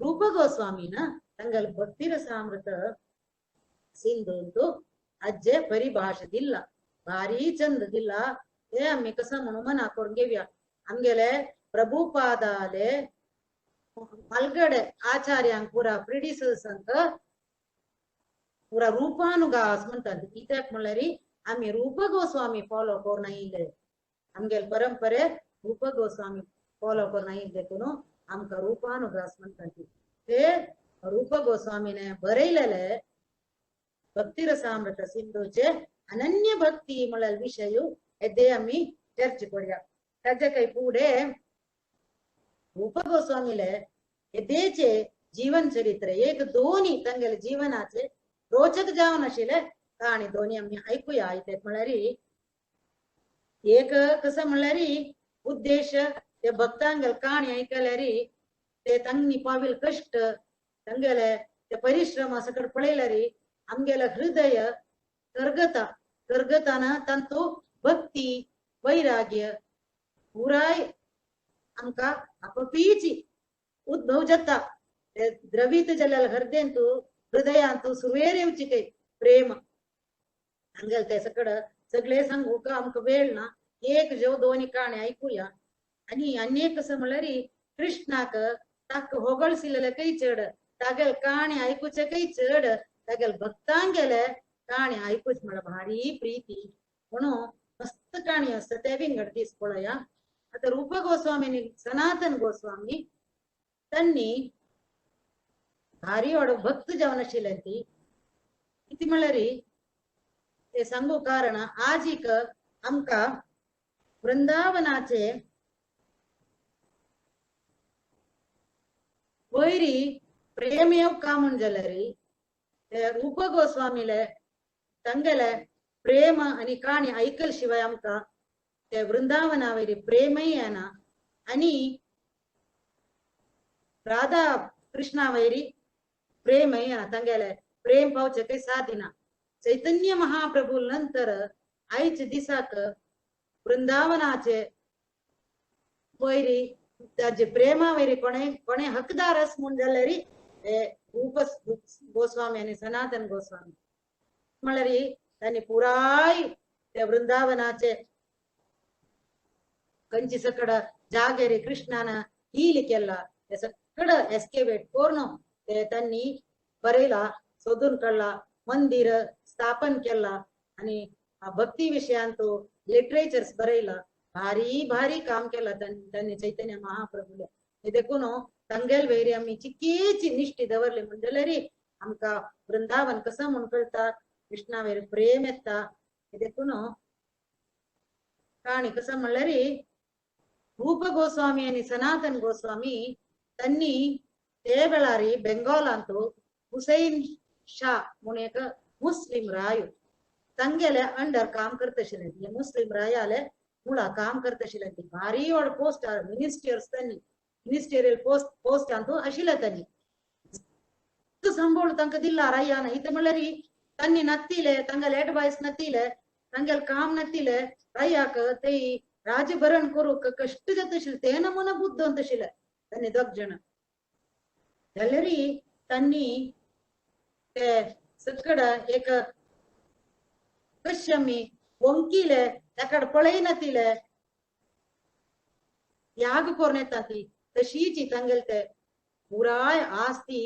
रूप गोस्वामी ना तांगेले भक्ती रसामृत सिंधुंतु अज्जे परिभाषा दिला, भारी चंद दिला. ते आमी कसं म्हणून मना करून घेऊया. आमगेले प्रभुपादाले मलगडे आचार्यांक पुरा प्रिडिसर्सांक पुरा रूपानुगास म्हणतात. कित्याक म्हणल्यार आमी रूप गोस्वामी फॉलो करून आयिल्ले, आमगेले परंपरे रूप गोस्वामी फॉलो करून आयिल्ले देखून आमकां रूपानुगास म्हणतात. ते रूप गोस्वामीने बरयलेले भक्तिरसामृत सिंधूचे अनन्य भक्ती म्हळ्यार विशय येदे आमी चर्चा करूया. ताजे काही पुढे रूप गोस्वामीले येदेचे जीवन चरित्र एक दोन्ही तांगेले जीवनाचे रोचक जावन आशिल्ले काणी दोन्ही आमी आयकुया. कित्याक म्हळ्यार एक कसं म्हणल्यार उद्देश ते भक्तांगेले काणी आयकल्यार ते तांणी पाविल कश्ट तांगेले ते परिश्रम सगळं पळयल्यार आमगेले हृदय करगता, करगताना तांतू भक्ती वैराग्य पुराय आमकां आपोपीच उद्भव जाता. ते द्रवीत जाल्यार हृदयांतू हृदयांतू सुरवेर येवची काही प्रेम हांगेले ते सगळं सगळे सांगूक आमकां वेळ ना. एक ज्यो दोन काणी आयकुया. आनी आनी कसं म्हणल्यार कृष्णाक ताका होगळसिल्ले काही चड, तागेले काणी आयकुचे काही चड, तागेले भक्तांगेले काणी आयकूच म्हळ्यार भारी प्रीती म्हणून मस्त काणी आसता ते विंगड दीस पळया. आतां रूप गोस्वामी सनातन गोस्वामी तांणी भारी व्हड भक्त जावन आशिल्ले ती. कितें म्हणल्यार ते सांगू कारण आजीक आमकां वृंदावनाचे वयरी प्रेम येव का म्हूण जाल्यार ते रूप गोस्वामीले तांगेले प्रेम आनी काणी आयकल शिवाय आमकां ते वृंदावना वयरी प्रेमय येना आनी राधा कृष्णा वयरी प्रेमय येना. तांगेले प्रेम पावचें काही सादिना. चैतन्य महाप्रभू नंतर आयच्या दिसाक वृंदावनाचे वयरी ताजे प्रेमा वयरी कोणे कोणे हकदार आस म्हूण जाल्यार ते रूप गोस्वामी आनी सनातन गोस्वामी म्हणल्यार तांणी पुराय त्या वृंदावनाचे कंची सकड जागेर कृष्णान हील केला ते सगळं एस्केवेट करून ते त्यांनी बरयला, सोदून काडला, मंदिर स्थापन केला आणि भक्ती विषयांतू लिटरेचर्स बरयला. भारी भारी काम केला त्यांनी चैतन्य महाप्रभूले. देखून तांगेल वयरी आमी चिक्कीची निश्ठी दवरली म्हण जाल्यार आमकां वृंदावन कसं म्हूण कळटा, कृष्णा वयर प्रेम येता. देखून काणी कसं म्हणल्यार रूप गोस्वामी आनी सनातन गोस्वामी त्यांनी ते वेळार बेंगॉलांतू हुसैन शाह म्हणून एक मुस्लिम राय तांगेले अंडर काम करता आशिल्ले. मुस्लिम रायाले मुळा काम करता आशिल्ले. भारी व्हड पोस्ट मिनिस्टर्स त्यांनी मिनिस्टेरियल पोस्ट पोस्टांतू आशिल्ले त्यांनी संबळ तांकां दिला रायान. इतें म्हणल्यार तांणी नत्तिले तांगेले एडवायस नत्तिले तांगेले काम नत्तिले रायाक ते राजभरण करूंक कश्ट जाता आशिल्ले. ते नमुना बुद्ध आशिल्ले तांणी दोग जाण. जाल्यार तांणी ते सगळं एक कशें आमी वंकिले ताका पळयनातिले त्याग करून येता ती तशीच तांगेले ते पुराय आस्ती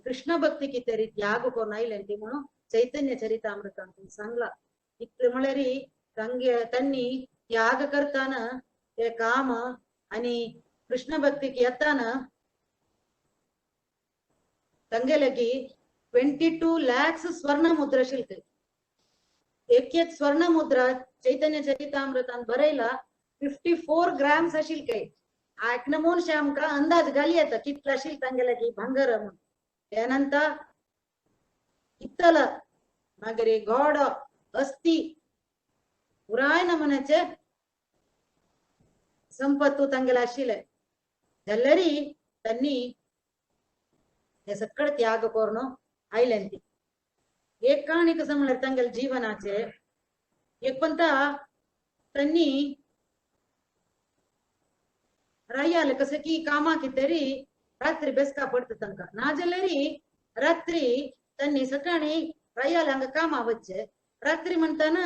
कृष्ण भक्ती कितें त्याग करून आयले ती म्हणून चैतन्य चरितामृतांत सांगला. इतलें म्हणल्यार तांगे तांणी त्याग करताना ते काम आनी कृष्ण भक्तीक येताना तांगेले की 22 lakhs स्वर्ण मुद्रा शिल्क एक एक स्वर्ण मुद्रा चैतन्य चरितामृतान बरयला 54 ग्राम्स आशिल्ले काय. एक नमूनशे आमकां अंदाज घाली येता कितलो आशिल्ले तांगेले की भांगर म्हणून. त्यानंतर पित्तल मागीर घोडो अस्थी पुराय नमुन्याचे संपत्तू तांगेले आशिल्ले. जाल्यार त्यांनी हे सगळं त्याग करून आयले. ती एक कहाणी कसं म्हणल्यार तांगेले जीवनाचे एक पंता त्यांनी रायाले कसं की कामा कितेरी रात्री बेसका पडता तांकां ना जाल्यार रात्री त्यांनी सकाळी रायाले हांगा कामा वच्चे रात्री म्हणताना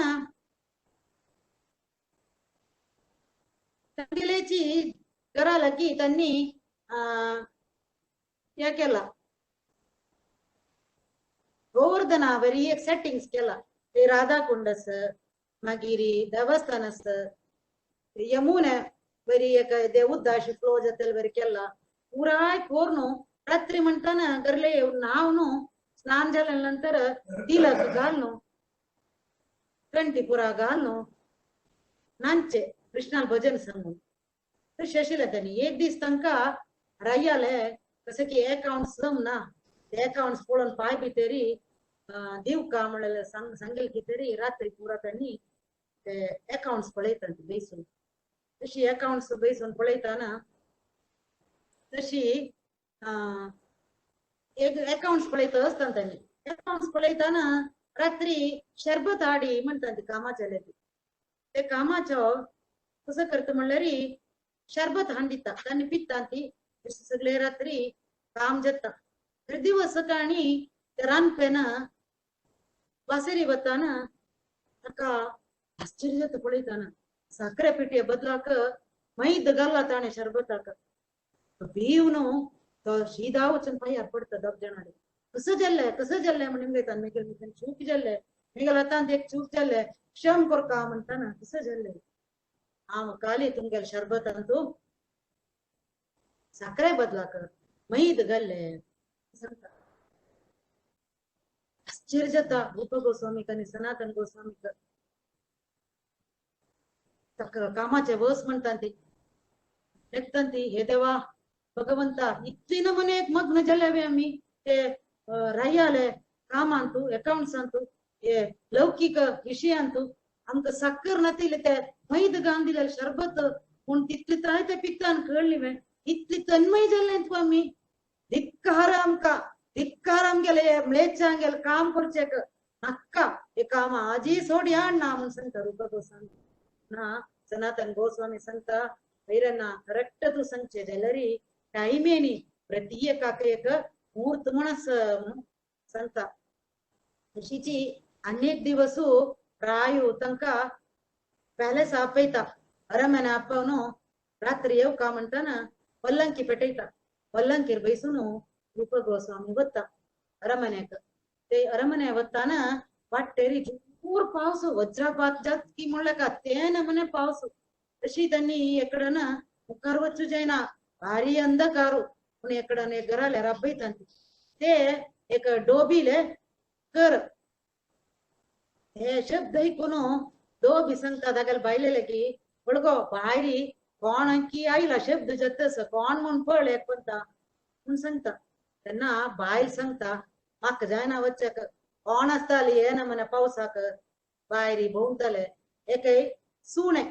तांगेल्याची घरा लागीं त्यांनी हे केला गोवर्धना बरी एक सेटिंग्स केला. ते राधा कुंड आस मागीर देवस्थान आस यमुना बरी एक उद्दाशी फ्लो जातले बरी केला पुराय करून रात्री म्हणताना घरले येवन न्हावन स्नान जाल्या नंतर तिलक घालून कंठी पुरा घालून नांचे कृष्णाल भजन सांगून तशें आशिल्लें तांणी. एक दीस तांकां रायाले कसं की अकाउंट्स जमना ते अकाउंट्स पळोवन पाय भितरी दिवका म्हणलें सांगेल कितेरी रात्री पुरा तांणी ते अकाउंट्स पळयता बेसून. तशी अकाउंट्स बेसून पळयतना तशी एक अकाउंट्स पळयता आसतना तांणी अकाउंट्स पळयतना रात्री शरबत हाडी म्हणटा ती कामाचे ते कामाचो कसं करता म्हणल्यार शरबत हाडून दिता तांणी पिता ती सगळे रात्री काम जाता. दिवस सकाळी ते रांदपेना वासेरी वताना ताका आश्चर्य जाता पळयतना साखरे पिठये बदलाक मैद घाला ताणें शरबताक. भिवन तो शिदा वचून पांयार पडटा दोग जाणां. कसं जाल्लें कसं जाल्लें म्हण निमगयता मेगेल मेगेल चूक जाल्लें मेगेल हातांत एक चूक जाल्लें क्षम करका म्हणटाना कसं जाल्लें हांव काली तुमगेले शरबतांतू साखरे बदलाक मैद घाल्लें सांगता. आश्चर्य जाता रूप गोस्वामीक आनी सनातन गोस्वामीक. ताका कामाचे वस म्हणटा ती लेखता ती हे देवा भगवंता इतली नमुने एक मग्न जाल्यावे आमी ते रायाले कामांतू अकाउंट्सांतू हे लौकीक विशयांतू आमकां साकर नातिल्ले ते मैद घालून दिलेले शरबत पूण तितली त्राय ते पित्तान कळ्ळी वे इतली तन्मय जाल्ले तूं आमी. धिक्कार आमकां धिक्कार आमगेले म्लेच्छा आमगेले काम करचें नाक्का हे काम आजी सोड हाड ना म्हूण सांगता रूप गोस्वामी. ना सनातन गोस्वामी सांगता वैरना करेक्ट तूं सांगचें जाल्यार टायमेनी प्रति एकाक एक मूर्त म्हूण आसा म्हणून सांगता. तशीची अनेक दिवसू रायू तांकां पॅलेस आपयता अरमने आपोवन रात्री येवका म्हणटाना पल्लंकी पेटयता. पल्लंकीर बैसून रूप गोस्वामी वता अरमन्याक. ते अरमने वताना वाटेरी जोर पावस वज्रपात जात की म्हणल्यार का ते नमुने पावस. तशी त्यांनी एकडन मुखार वचू जायना भारी अंधकारू पूण एकडन एक घराले राबयता ते एक डोबीले कर हे शब्द ऐकून डोबी सांगता तागेले बायलेले की बळगो भायरी कोण की आयला शब्द जातस कोण म्हूण पळ एक पंता म्हूण सांगता. तेन्ना बायल सांगता म्हाका जायना वच्चाक कोण आसताली हे नमुने पावसाक भायरी भोंवताले एकय सुणे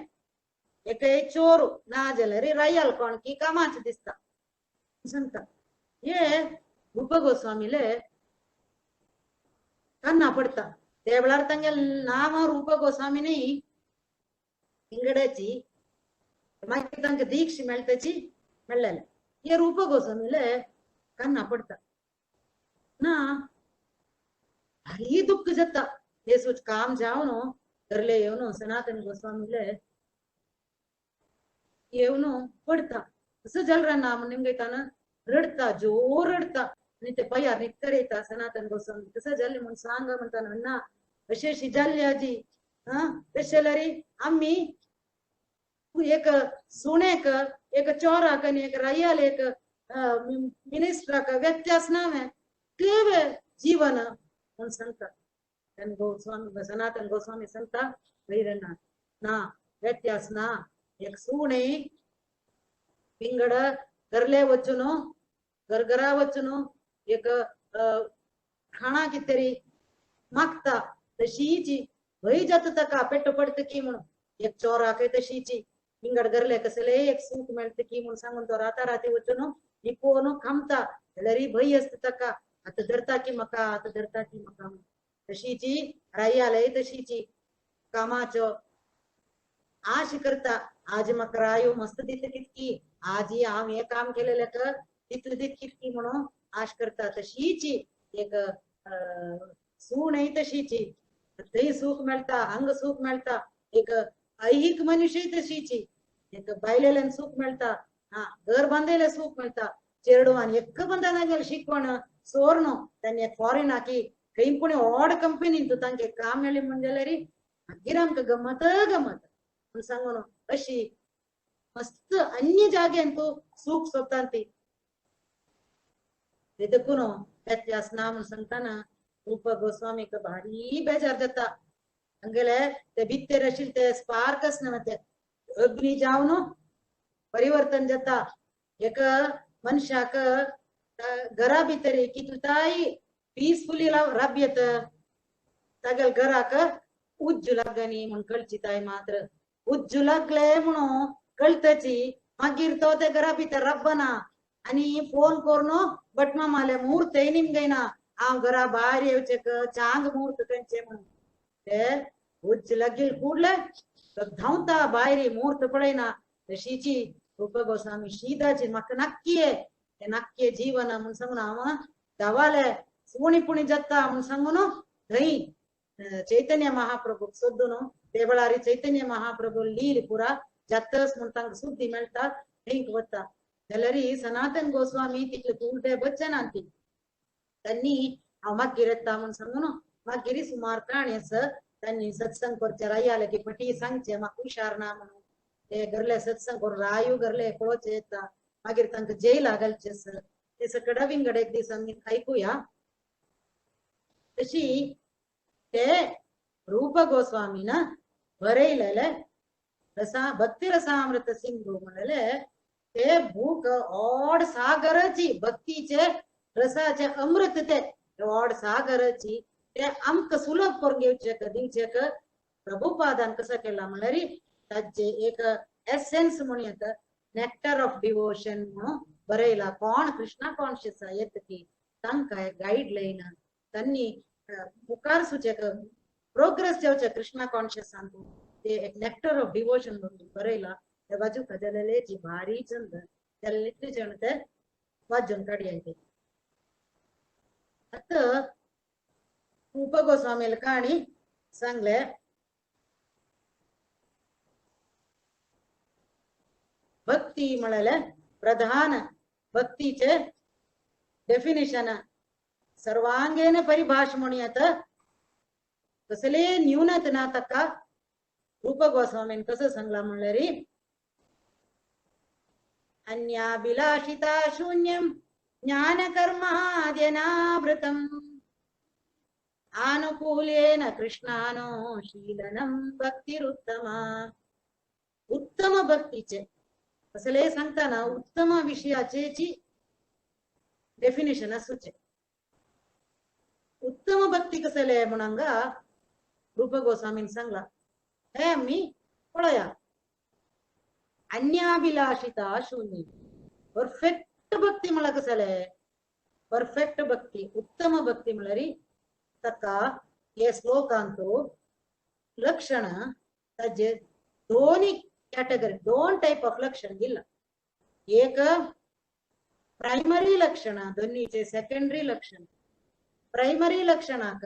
एकय चोरू ना जाल्यार रायाल कोण की कामाचें दिसता सांगता. हे रूप गोस्वामीले कान्ना पडटा. ते वेळार तांगेले नांव रूप गोस्वामी न्ही इंगड्याची मागीर तांकां दीक्ष मेळटाची मेळ्ळेले. हे रूप गोस्वामीले कान्ना पडटा ना भारी दुःख जाता. हे सोच काम जावन घरले येवन सनातन गोस्वामीले येवन पडटा. कसं जालें ना म्हण निमगयताना रडटा जोर रडटा आनी ते पांयार निक्कर येता सनातन गोस्वामी. कसं जालें म्हूण सांग म्हणटाना ना अशें अशी जाल्ली आजी आं तशें जाल्यार आमी एक सुण्याक एक चोराक आनी एक रायाल एक मिनिस्टराक व्यत्यास ना वे क्लेवे जीवन म्हूण सांगता. तेन्ना गोस्वामी सनातन गोस्वामी सांगता वैरना ना व्यत्यास ना. एक सुणें पिंगड घरले वचून घरघरा वचून एक खाणा कितें तरी मागता तशीची भंय जाता ताका पेट्ट पडटा की म्हणून. एक चोराकय तशीची पिंगड घरले कसले एक सूख मेळटा की म्हणून सांगून तो राता राती वचून लिपोवन खामता जाल्यार भंय आसता ताका आतां धरता की म्हाका आतां धरता की म्हाका. तशीची रायालय तशीची कामाचो आश करता आज म्हाका रायो मस्त दिता कितकी आज हांव हें काम केलेलें तर तितले दित कितकी म्हणून आश करता. तशीची एक सूणय तशीची थंय सूख मेळटा हांग सूख मेळटा. एक ऐहिक मनुष्य तशीची एक बायलेल्यान सूख मेळटा हा घर बांदलेले सूख मेळटा. चेडवान एक्क बंदा शिकवण सोर्न तांणी फॉरेनाकी खंय पुणे व्हड कंपनीन तांचे काम मेळ्ळें म्हण जाल्यार मागीर आमकां गमत गमत म्हूण सांगून अशी मस्त अन्य जाग्यान तूं सूख सोदता ती. देखून व्यत्यास ना म्हूण सांगतना रूप गोस्वामीक भारी बेजार जाता. हांगेले ते भितर आशिल्ले ते स्पार्क आसना ते अग्नी जावन परिवर्तन जाता. एक मनशाक घरा भितर कितुताय पीसफुली राब येता तागेले घराक उज्जू लागनी म्हूण कळची ताय मात्र उज्जू लागले म्हणून कळतची मागीर तो ते घरा भितर राबना आनी फोन करून भटमामाले मुहूर्तय निमगयना हांव घरा भायर येवचें चांग मुहूर्त खंयचे म्हणून. ते उज्ज लागील कूडले धांवता भायर मुहूर्त पळयना. तशीची रूप गोस्वामी शीदाची म्हाका नक्की ते नक्की जीवन म्हूण सांगून हांव धांवाले सुणी पुणी जाता म्हूण सांगून थंय चैतन्य महाप्रभूक सोदून ते वेळार चैतन्य महाप्रभू लील पुरा जातस म्हूण तांकां सुद्दी मेळटा थंय वता. जाल्यार सनातन गोस्वामी तितले कुडे बच्चना ती त्यांनी हांव मागीर येता म्हूण सांगून मागीर सुमार काणी आसा त्यांनी सत्संग करचे रायाले की पटी सांगचे म्हाका हुशार ना म्हणून ते घरले सत्संग करून रायू घरले पळोवचे येता मागीर तांकां जेला घालचे आसा ते सगळ्या विंगड एक दीस आमी आयकुया. तशी ते रूप गोस्वामीन बरयलेले रसा भक्ती रसामृत सिंधू म्हणले ते बूक ओड सागराची भक्तीचे रसाचे अमृत ते ओड सागराची ते आमकां सुलभ करून घेवचे दिवचे प्रभुपादान कसो केला म्हणल्यार ताजे एक एसेन्स म्हणून येता नेक्टर ऑफ डिवोशन म्हणून बरयला. कोण कृष्णा कॉन्शियस येत की तांकां गायडलायन तांणी मुखार सुचे प्रोग्रेस जावचे कृष्णा कॉन्शियसान ते एक नेक्टर ऑफ डिवोशन म्हणून बरयला. ते बाजू जालेले जी भारी चंद जालेले इतले जण ते वाजून काडया ते. आतां रूप गोस्वामीला काणी सांगले भक्ती म्हळ्यार प्रधान भक्तीचे डेफिनेशन सर्वांगेन परिभाष म्हणून येता कसले न्यूनत ना ताका रूप गोस्वामीन कसं सांगला म्हणल्यार अन्याभिलाषिता शून्यम ज्ञान कर्माद्यनावृतम् आनुकूल्येन कृष्णानुशीलनं भक्तिरुत्तमा. उत्तम भक्तीचे कसले सांगताना उत्तम विषयाचे डेफिनेशन आसूचे. उत्तम भक्ती कसले म्हणून रूप गोस्वामीन सांगला हे आमी पळया. अन्याभिलाषिता शून्य परफेक्ट भक्ती म्हळ्यार कसले परफेक्ट भक्ती उत्तम भक्ती म्हळ्यार ताका हे श्लोकांतु लक्षण ताजे दोन कॅटेगरी दोन टायप ऑफ लक्षण दिला. एक प्रायमरी लक्षण दोन्हीचे सेकंडरी लक्षण. प्रायमरी लक्षणाक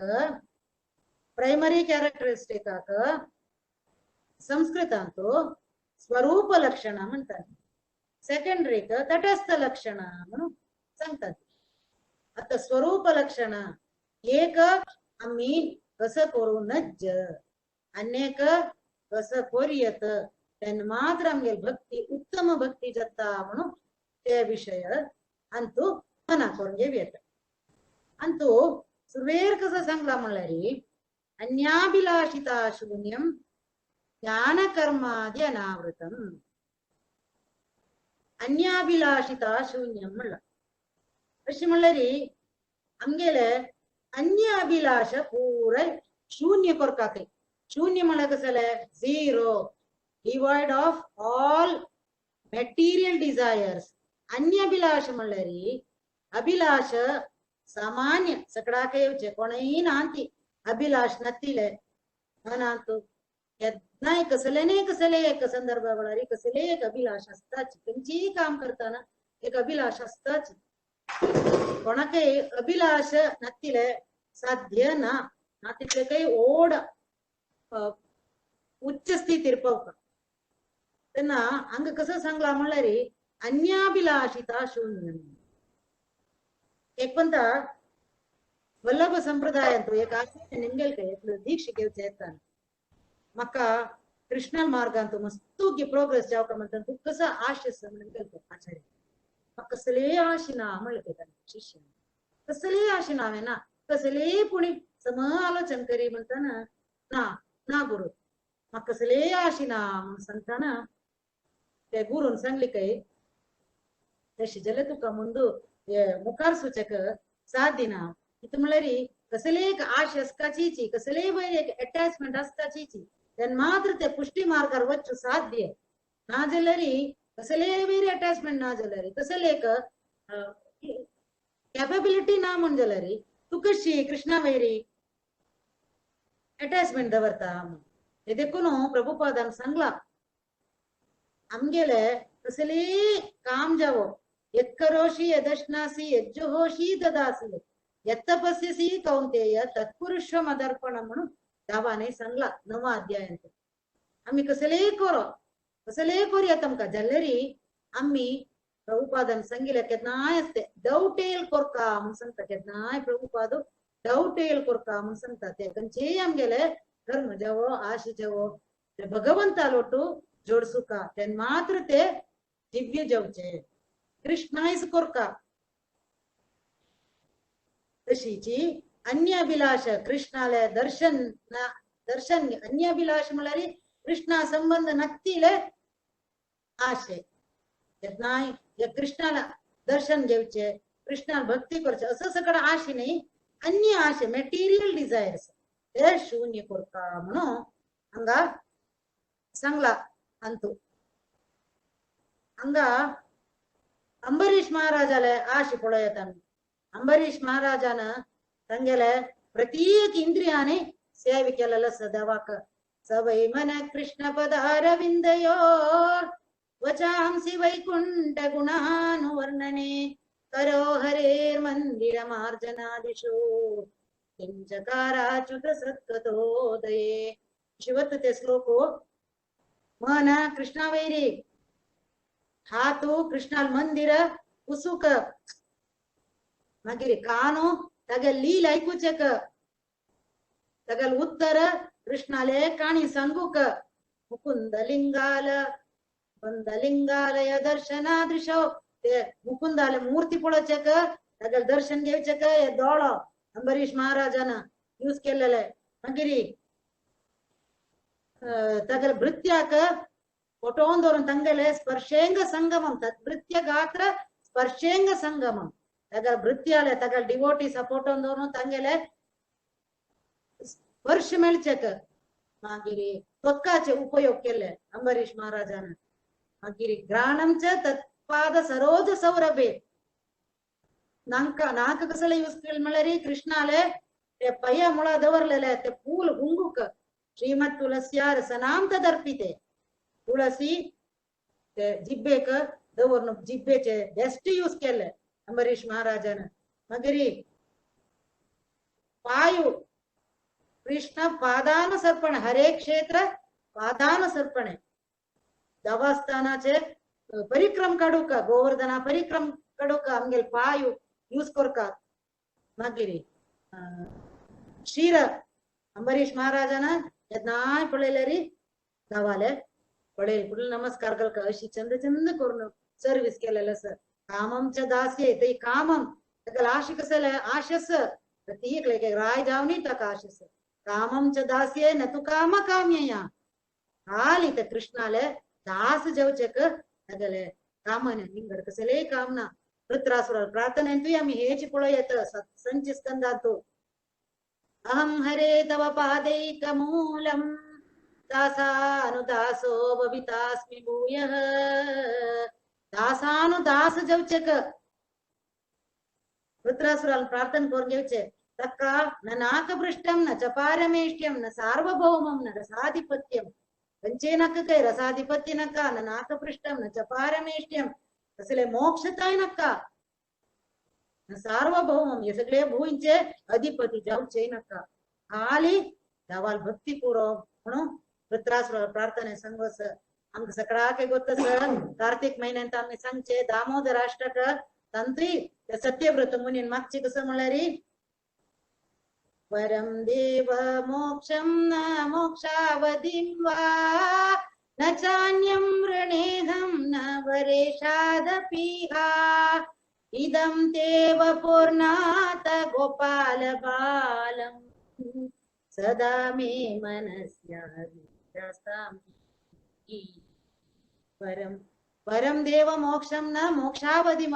प्रायमरी कॅरेक्टरिस्टिकाक संस्कृतांतु स्वरूप लक्षण म्हणतात, सेकंडरीक तटस्थ लक्षण म्हणून सांगतात. आता स्वरूप लक्षण एक आम्ही कसं करू नज्ज अनेक कसं करूयत तेन्ना मात्र आमगेली भक्ती उत्तम भक्ती जाता म्हणून ते विषय अंतू मना करून घेवयेत. अंतू सुरवेर कसं सांगला म्हणल्यार अन्याभिलाषिता शून्यं ज्ञानकर्मादि अनावृतम्. अन्याभिलाषिता शून्यं म्हणला अशी म्हणल्यार आमगेले अन्य अभिलाष पुराय शून्य करता. शून्य म्हणल्यार कसं जालें? Zero, devoid of all material desires. अन्य अभिलाष म्हणल्यार अभिलाष सामान्य सगळ्याक येवचे कोणय नांती अभिलाष नातिले नातू केन्नाय कसले न्ही कसले एक संदर्भा वेळार कसले एक अभिलाष आसताच. खंयचीय काम करतना एक अभिलाष आसताच. कोणाकय अभिलाष नातिले साध्य ना ना तितले काही ओढ उच्च स्थितीर पावता. तेन्ना हांगा कसं सांगला म्हणल्यार अन्याभिलाषिता शून्य. एक पंता वल्लभ संप्रदायांत एक आचार्य निमगेल दीक्षೆ घेवचे येता म्हाका कृष्ण मार्गांत मस्तूकी प्रोग्रेस जावका म्हणटा तूं कसो आश आसा म्हणून आचार्य म्हाका कसलेय आश ना म्हणलें ताणें शिष्य कसलेय आश ना हांवें ना कसलेय पुणी सम आलोचन करी म्हणटाना ना ना गुरु म्हाका कसलेय आश ना म्हणून सांगताना ते गुरून सांगले काय तशें जाल्यार तुका मुंदू मुखार सुचक साथ दिना. इतलें म्हणल्यार कसलेय एक आश आसकाचीची कसलेय वयर एक अटॅचमेंट आसकाचीची तेन्ना मात्र ते पुष्टी मार्गार वचूं साध्य ना जाल्यार कसलेय वयर अटॅचमेंट ना जाल्यार कसले एक कॅपेबिलिटी ना म्हण जाल्यार तूं कशी कृष्णा वयरी अटॅचमेंट दवरता म्हूण. हे देखून प्रभुपादान सांगला आमगेले कसलेय काम जावो यत्करोषि यदश्नासि यज्जुहोषि ददासि यत्तपस्यसि कौंतेय तत्पुरुषमदर्पण म्हणून दावाने सांगला नवा अध्यायांत. आम्ही कसलेय करो कसलेय करूया तुमकां जाल्यार आम्ही प्रभुपादान सांगिल्लें केन्नाय आसते डवटेल कोरका म्हणून सांगता. केन्नाय प्रभुपाद डवटेल कोरका म्हणून सांगता. ते खंयचेय आमगेले धर्म जावो आश जावो ते भगवंता लोटू जोडसुका तेन्ना मात्र ते दिव्य जावचे कृष्णायस कोरका. तशीची अन्य अभिलाष कृष्णाले दर्शन दर्शन अन्य अभिलाष म्हणल्यार कृष्णा संबंध नक्तीले आशे केन्नाय कृष्णाला दर्शन घेवचे कृष्णा भक्ती करचे असं सगळं आशे न्ही अन्य आशे मटेरियल डिझायर्स ते शून्य कोरका म्हणून हांगा सांगला. अंतू हांगा अंबरीश महाराजाले आश पळयता आमी. अंबरीश महाराजान तांगेले प्रत्येक इंद्रियाने सेवे केलेलो सदावाक सवै मन कृष्ण पदारविंदयोर वचांसि वैकुंठ गुणानुवर्णने करो हरेर मंदिर मार्जनादिषु किंचकाराच्युत सत्कथोदये. शिवत ते श्लोको मन कृष्णावैरी हातू कृष्णाल मंदिर पुसुक मागीर कानो तागेल लील आयकुचेक तागेल उत्तर कृष्णाले काणी सांगूक मुकुंद लिंगाल मुकुंदलिंगालय दर्शनादृशो ते मुकुंदाले मूर्ती पळोवचेक तागेल दर्शन घेवचेक हे दोळो अंबरीश महाराजान यूज केलेले. मागीर तागेल भृत्याक फोटोन दवरून तांगेले स्पर्शेंग संगमम तद्भृत्य गात्र स्पर्शेंग संगमम तागेल भृत्याले तागेल डिवोटी सपोर्टोन दवरून तांगेले स्पर्श मेळचेक मागीर त्वक्काचे उपयोग केले अंबरीश महाराजान. मागीर घ्राणमच तत्पाद सरोज सौरभे नांका नाक कसले यूज केले म्हणल्यार कृष्णाले ते पया मुळा दवरलेले ते फूल हुंगूक श्रीमद तुलस्या रसनाम तदर्पिते तुळसी ते जिब्बेक दवरून जिब्बेचे बेस्ट यूज केले अंबरीश महाराजान. मागीर पायु कृष्ण पादानुसर्पण हरे क्षेत्र पादानुसर्पणे देवस्थानाचे परिक्रम काडूक गोवर्धना परिक्रम काडूक आमगेल पायु यूज करका. मागीर क्षीर अंबरीश महाराजान केन्नाय पळयल्यार गावाले पळय फुडले नमस्कार करका अशी चंद चंद करून सर्वीस केलेले आसा. काममच्या दासये ते कामम ताका आश कसले आश आसा प्रत्येक राय जावनी ताका आश आसा. कामम च दास्ये न तु काम काम्यया. खाली ते कृष्णाले दास जावचेक तागेले कामने निंगड कसलेय काम ना. वृत्रासुर प्रार्थनेंतूय आमी हेची पळय येता संची स्कंदांतू. अहं हरे तव पादैकमूलं दासानुदासो भवितास्मि भूयः. दासानुदास जावचेक वृत्रासुरान प्रार्थना करून घेवचे. ताका न नाकपृष्ठं न च पारमेष्ट्यं न सार्वभौमं न रसाधिपत्यं. खंयचेय नाका काय रसाधिपत्य नाका, न नाकपृष्ठं न च पारमेष्ट्यं, कसले मोक्षताय नाका, न सार्वभौमं हे सगळे भूंयचे अधिपती जावचेय नाका. खाली दावाल भक्ती पुरो म्हणून वृत्रासुर प्रार्थने सांगस. आमकां सगळ्याक गोत्त सर कार्तिक म्हयन्यांत आमी सांगचे दामोदराष्टक तंत्री सत्यव्रत मुनीन मागचे कसं म्हणल्यार परम देव मोक्षं न मोक्षावधिं वा न चान्यं वृणेऽहं न वरेशादपीहा इदं तेव पूर्णात गोपाल बालं सदा मे मनस्यां. परम परम देव मोक्षं न मोक्षावधिं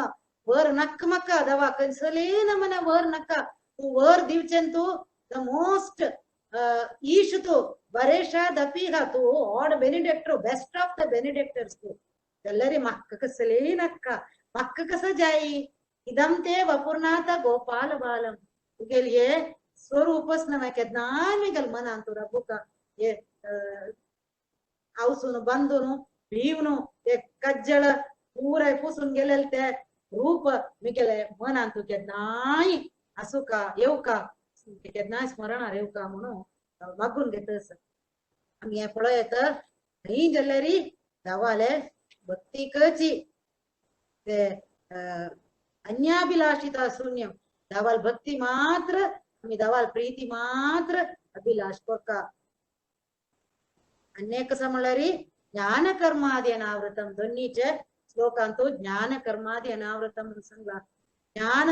वर नक्क मक्का दवा कसले न मना वर नक्का तू वर दिवचेन तू the most ईश तू वरेशादपीहा तू odd benedictor best of the benedictors तू जाल्यार म्हाका कसले नाका म्हाका कसं जाई इदम ते वपुर्नाथ गोपाल बालम. तुगेल हे स्वरूपच ना केन्नाय मेगेल मनान तूं रबुका हे आवसून बांदून भिवन ते कज्जळ पुराय पुसून गेलेले ते रूप मिगेले मनान तूं केन्नाय आसूं का येवका केन्नाय स्मरणार येवका म्हणून मागून घेतस. आमी हें पळय येता खंय जाल्यार धावाले भक्तीकची ते अन्याभिलाषिता शून्यम. धावाल भक्ती मात्र आमी धावाल प्रीती मात्र अभिलाष करता. अन्य कसं म्हणल्यार ज्ञान कर्मादी अनावृतम. दोन्हीचे श्लोकांतू ज्ञान कर्मादी अनावृतम म्हणून सांगला. ज्ञान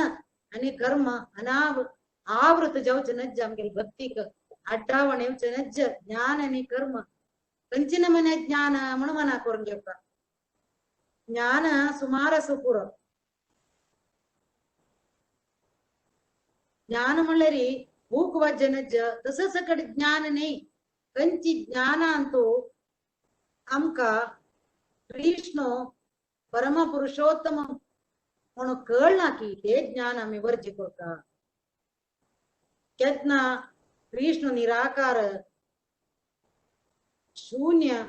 आणि कर्म अनाव आवृत जावचे नज्ज आमगेले भक्तीक आड्डावण येवचे नज्ज. ज्ञान आणि कर्म कंचिन मने ज्ञान म्हणून मना करून घेवका. ज्ञान सुमार आसूं पुरो. ज्ञान म्हणल्यार बूक वाचचे नज्ज तसं सकट ज्ञान न्ही. कंची ज्ञानांतू आमकां कृष्ण परमपुरुषोत्तम म्हणून कळना की ते ज्ञान आमी वर्ज्य करता. केन्ना कृष्ण निराकार शून्य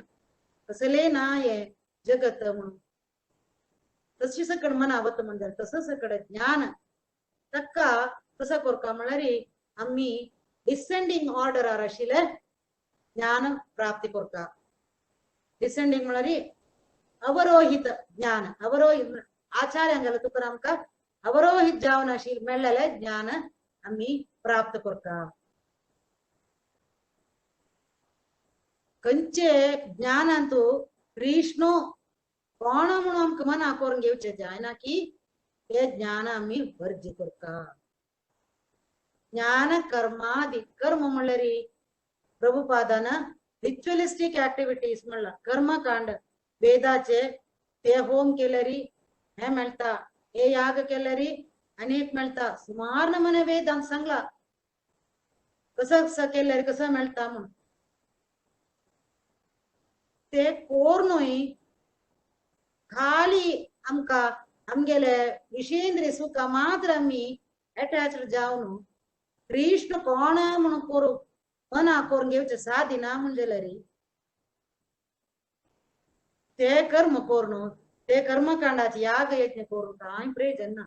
कसले ना हे जगत म्हणून तशी सकड मना वत म्हणजे तसं सकड ज्ञान ताका कसं करता म्हणल्यार आमी डिसेंडींग ऑर्डरार आशिल्ले ज्ञान प्राप्ती करता. डिसेंडींग म्हणल्यार अवरोहित ज्ञान. अवरोहित आचार्यांगेले तुका आमकां अवरोहित जावन आशिल्लें मेळ्ळेलें ज्ञान आमी प्राप्त करता. खंयचे ज्ञानांतू कृष्ण कोण म्हणून आमकां मना करून घेवचें जायना की ते ज्ञान आमी वर्ज्य करता. ज्ञान कर्मादी कर्म म्हणल्यार प्रभुपादान रिच्युअलिस्टीक ऍक्टिव्हिटीज म्हणला. कर्मकांड वेदाचे ते होम केल्यार हे मेळटा, हे याग केल्यार अनेक मेळटा. सुमार नमने वेदांत सांगला कसं कसं केल्यार कसं मेळटा म्हणून. ते कोर्नूय खाली आमकां आमगेले विषेंद्रिय सुखा मात्र आमी अटॅच्ड जावन कृष्ण कोण म्हणून करू मना करून घेवचे सादी ना म्हण जाल्यार ते कर्म करून ते कर्मकांडाचे याग यज्ञ करून कांय प्रयोजन ना.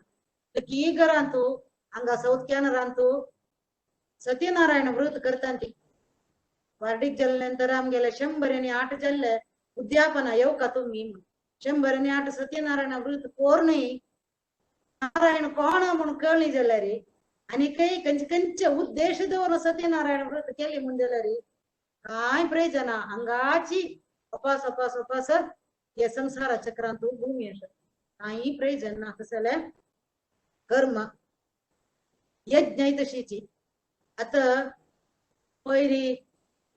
की घरांतू हांगा साऊथ कॅनरांतू सत्यनारायण व्रत करता ती वार्डीक जाले नंतर आमगेले 108 जाल्ले उद्यापना येवका तुमी 108 सत्यनारायण व्रत कोर्नूय नारायण कोण म्हणून कळ्ळी जाल्यार आनी काही खंयचे खंयचे उद्देश दवरून सत्यनारायण व्रत केली म्हण जाल्यार कांय प्रयोजन ना. हांगाची अपास अपास अपास हे संसारा चक्रांतू भूमी आसा कांय प्रयोजन ना. कसले कर्म यज्ञ तशीची. आतां पयरी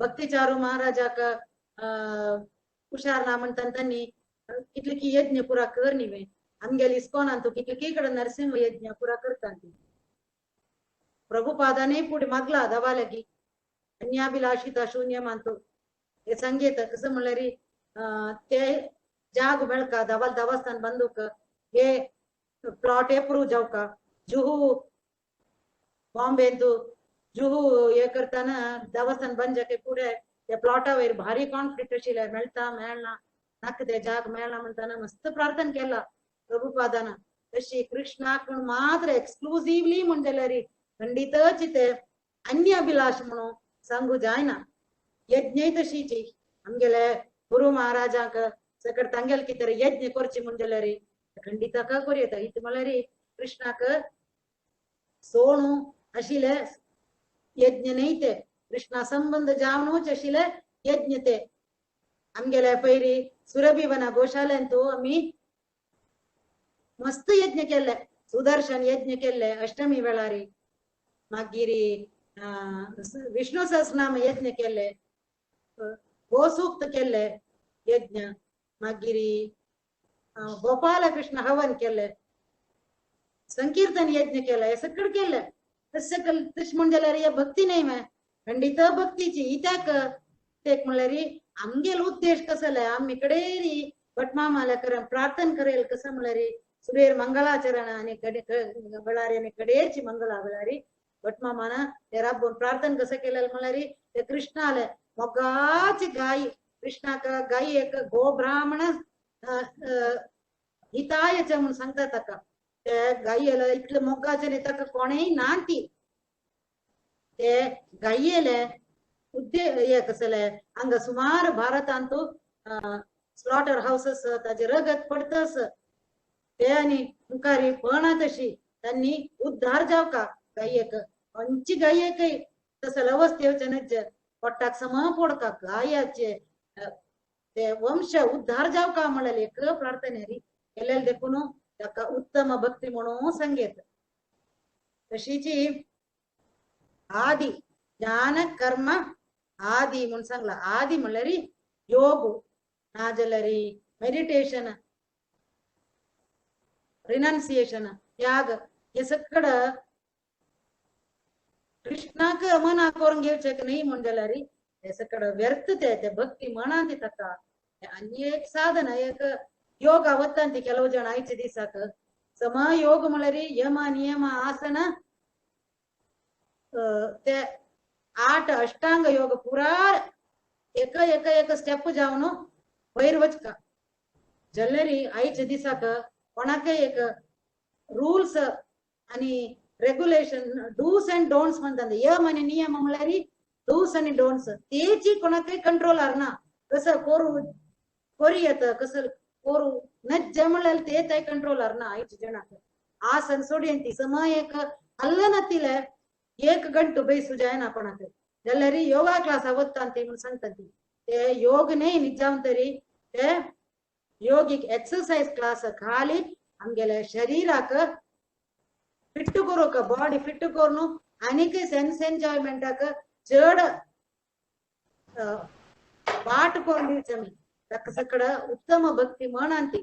भक्तिचारू महाराजाक हुशार ना म्हणटा तांणी कितले की यज्ञ पुरा कर न्ही आमगेले इस्कॉनान कितले की कडेन नरसिंह यज्ञ पुरा करता ती. प्रभुपादाने पुढे मागला दवा लागी अन्याभिलाषिता शून्य मानतो हे संगीत कसं म्हणल्यार ते जाग मेळका दवाल दवस्थान बंदूक हे प्लॉट एप्रूव जावका जुहू बॉम्बेंतू जुहू हे करताना देवस्थान बंद जाके पुढे त्या प्लॉटावयर भारी कॉन्फ्लिक्ट आशिल्ले मेळटा मेळना नाका ते जाग मेळना म्हणताना मस्त प्रार्थना केला प्रभुपादान. तशी कृष्णाक म्हण मात्र एक्सक्लुझिवली म्हण जाल्यार खंडितच ते अन्य अभिलाष म्हणून सांगू जायना. यज्ञय तशीची आमगेले गुरु महाराजांक सकट तांगेल कितें यज्ञ करची म्हण जाल्यार खंडिता का करूं येता. इत म्हणल्यार कृष्णाक सोणू आशिल्ले यज्ञ न्ही ते कृष्णा संबंध जावनूच आशिल्ले यज्ञ ते. आमगेले पयरी सुरभिवना गोशालेंतू आमी मस्त यज्ञ केल्ले, सुदर्शन यज्ञ केल्ले अष्टमी वेळारी, मागीर विष्णु सहस्रनाम यज्ञ केल्ले, गोसूक्त केल्ले यज्ञ, मागीर गोपालकृष्ण हवन केल्ले, संकीर्तन यज्ञ केले, हे सगळं केले. तशें तशें म्हण जाल्यार हे भक्ती न्ही मे खंडीत भक्तीची. इत्याक तेक म्हणल्यार आमगेलो उद्देश कसो आमी कडेन भटमामाल्या करण प्रार्थना करेल कसं म्हणल्यार सुरेर मंगलाचरण आनी कडे वेळारी आनी कडेची मंगला वेळारी भटमामान ते राबोवन प्रार्थना कसं केलें म्हणल्यार ते कृष्णाले मोगाची गाय कृष्णाक गाय एक गोब्राह्मण हितायच म्हणून सांगता ताका. ते गायेले इतले मोगाचे न्ही ताका कोणेय ना ती ते गायेले उद्दे हे कसले हांगा सुमार भारतांतू स्लॉटर हावसेस ताजे रगत पडतस ते आनी मुखारी पणा तशी त्यांनी उद्धार जावका गायेक खंयची गायेकय तसले अवस्थेवचे नज्ज पोटाक सम पोडका गायाचे ते वंश उद्धार जावका म्हणलें एक प्रार्थना री केलेले देखून ताका उत्तम भक्ती म्हणून सांगेत. तशीची आदी ज्ञान कर्म आदी म्हणून सांगला. आदी म्हणल्यार योग ना जाल्यार मेडिटेशन रिनन्सिएशन त्याग हे सगळं कृष्णाक मना करून घेवचें न्ही म्हण जाल्यार हे सगळं व्यर्थ ते ते भक्ती म्हणा ती ताका. आनी एक साधन एक योग वता ती ಕೆಲವು जण आयचे दिसाक सम योग म्हणल्यार यम नियम आसन ते 8 अष्टांग योग पुरा एक एक एक स्टेप जावन वयर वचका जाल्यार आयच्या दिसाक कोणाकय एक रूल्स आनी रेग्युलेशन डूस अँड डोंट्स म्हणतात. यम आनी नियम म्हणल्यार डूस आनी डोंट्स तेची कोणाकय कंट्रोलार ना कसं करू करू येता कसं करू नज्ज म्हणल्यार ते ते कंट्रोलार ना आयच्या जणाक. आसन सोडयन ती समय एक हल्लनतिले एक गंटू बैसू जायना कोणाक जाल्यार योगा क्लास वता ती म्हणून सांगता ती ते योग न्ही निजावन तरी ते योगीक एक्सरसाइज क्लास खाली आमगेले शरीराक फिट करूंक बॉडी फिट करून आनीक सेन्स एन्जॉयमेंटाक चड वाट करून दिवचे आमी ताका सगळं उत्तम भक्ती म्हण ती.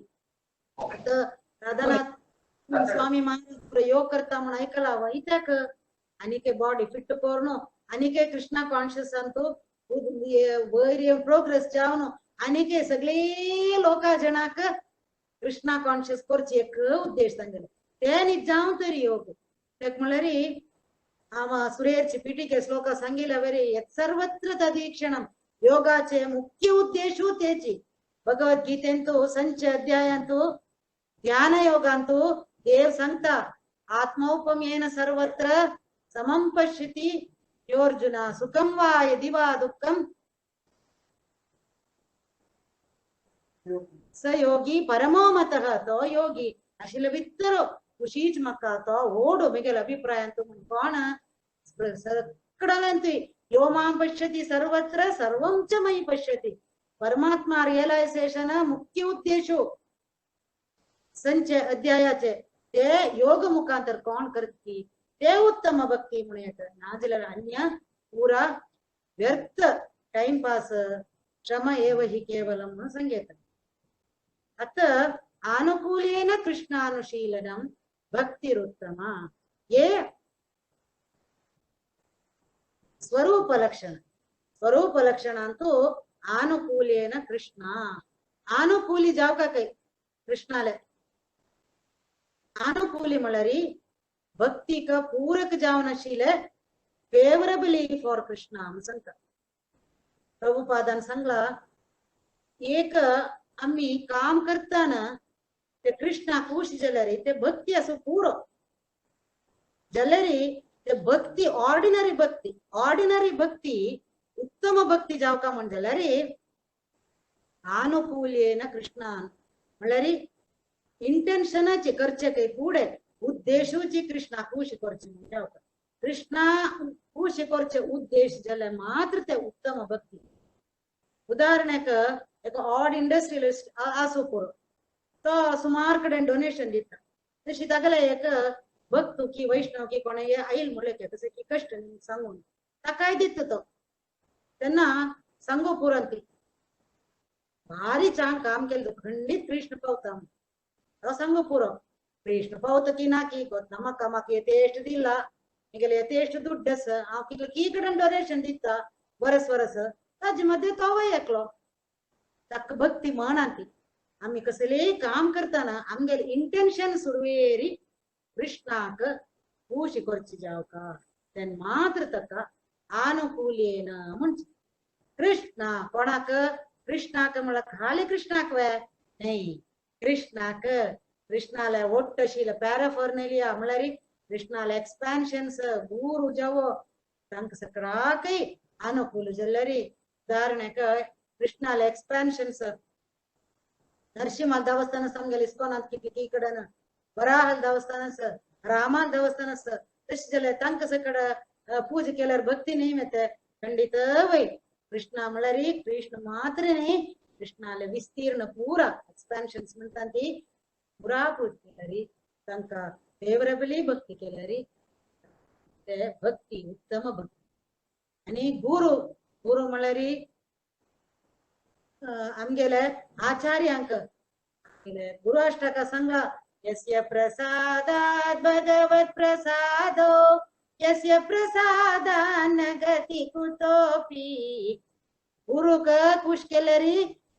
आतां राधानाथ स्वामी महाराज प्रयोग करता म्हण आयकला इत्याक आनीक बॉडी फिट करून आनीक कृष्णा कॉन्शियस अंतू वयर प्रोग्रेस जावन आनीक सगळे लोका जणाक कृष्णा कॉन्शियस करची एक उद्देश तांगेलो ते न्ही जावन तरी योग. तेक म्हणल्यार आमा सुरेरची पीठिके श्लोक सांगिल्ल्या वरी यत् सर्वत्र तदीक्षणं योगाचे मुख्य उद्देशू तेची. भगवद्गीतेंतू संच अध्यायांतू ध्यान योगांतू देव सांगता आत्मौपम्येन सर्वत्र समं पश्यति योर्जुन सुखं वा यदि वा दुःखं स योगी परमो मतः. तो योगी आशिल्ले भितर खुशीच म्हाका तो ओडू मिगेल अभिप्रायांतू म्हण कोण सगळ्यांतूय यो मां पश्यति सर्वत्र सर्वं च मयि पश्यति. परमात्मा रियलायझेशन मुख्य उद्देशू संच अध्यायाचे ते योग मुखांतर कोण करती ते उत्तम भक्ती म्हणून येता. ना जाल्यार अन्य पुरा व्यर्थ टाइम पास श्रम एव हि केवलं म्हणून सांगितलं. आता आनुकूल्येन कृष्णानुशीलनं भक्तिरुत्तम हे स्वरूप लक्षण. स्वरूप लक्षण अंतू आनुकूल्येन कृष्ण आनुकूली जाव का काही कृष्णाले आनुकूली म्हणल्यार भक्तीक पूरक जावन आशिल्ले फेवरेबली फॉर कृष्ण म्हणून सांगता. प्रभुपादान सांगला एक आम्ही काम करताना ते कृष्णा खुश जाल्यार ते भक्ती असो पुरो जाल्यार ते भक्ती ऑर्डिनरी भक्ती ऑर्डिनरी भक्ती उत्तम भक्ती जावका म्हण जाल्यार आनुकूल्येन कृष्णान म्हणल्यार इंटेन्शनाचे करचे काही फुडें उद्देशूची कृष्णा खुश करचे म्हण जावका. कृष्णा खुश करचे उद्देश जाल्यार मात्र ते उत्तम भक्ती. उदाहरणाक एक ऑड इंडस्ट्रियलिस्ट आसूं पुरो तो सुमार कडेन डोनेशन दिता तशी तागेले एक भक्त की वैष्णव की कोण आयल म्हणले तशें की कश्ट सांगून ताकाय दिता तो तेन्ना सांगू पुरान ती भारी चांग काम केलें खंडीत कृष्ण पावता तो सांगू पुरो कृष्ण पावता की ना की गोतना म्हाका म्हाका यथेश्ट दिला मिगेले यथेश्ट दुड्ड आसा हांव कितले की कडेन डोनेशन दिता वरस वरस ताजे मदें तोवय एकलो ताका भक्ती म्हण ती. आमी कसलेय काम करताना आमगेले इंटेन्शन सुरवेरी कृष्णाक खुश करची जावका तेन्ना मात्र ताका आनुकूल्येन म्हणचे. कृष्णा कोणाक कृष्णाक म्हळ्यार खाली कृष्णाक वे न्हय कृष्णाक कृष्णाले ಒಟ್ಟು आशिल्ले पॅराफर्नेलिया म्हळ्यार कृष्णाले एक्सपान्शन्स गुरू जावो तांकां सगळ्याकय अनुकूल जाल्यार उदाहरणाक कृष्णाले एक्सपान्शन्स नरसिंह देवस्थान आमगेले इस्कॉनांत कितली कडेन वराहल देवस्थान आसा रामा देवस्थान आसा तशें जाल्यार तांकां सगळं पूजा केल्यार भक्ती न्ही मेते खंडीत वय. कृष्णा म्हळ्यार कृष्ण मात्र न्ही कृष्णाले विस्तीर्ण पुरा एक्सपान्शन्स म्हणटा ती पुरा पूजा केल्यार तांकां फेवरेबली भक्ती केल्यार ते भक्ती उत्तम भक्ती. आनी गुरू गुरू म्हळ्यार आमगेले आचार्यांक गुरु अष्टका सांगला यस्य प्रसादात् भगवत् प्रसादो यस्य प्रसादान् गति कुतोपि. गुरुक खुश केल्यार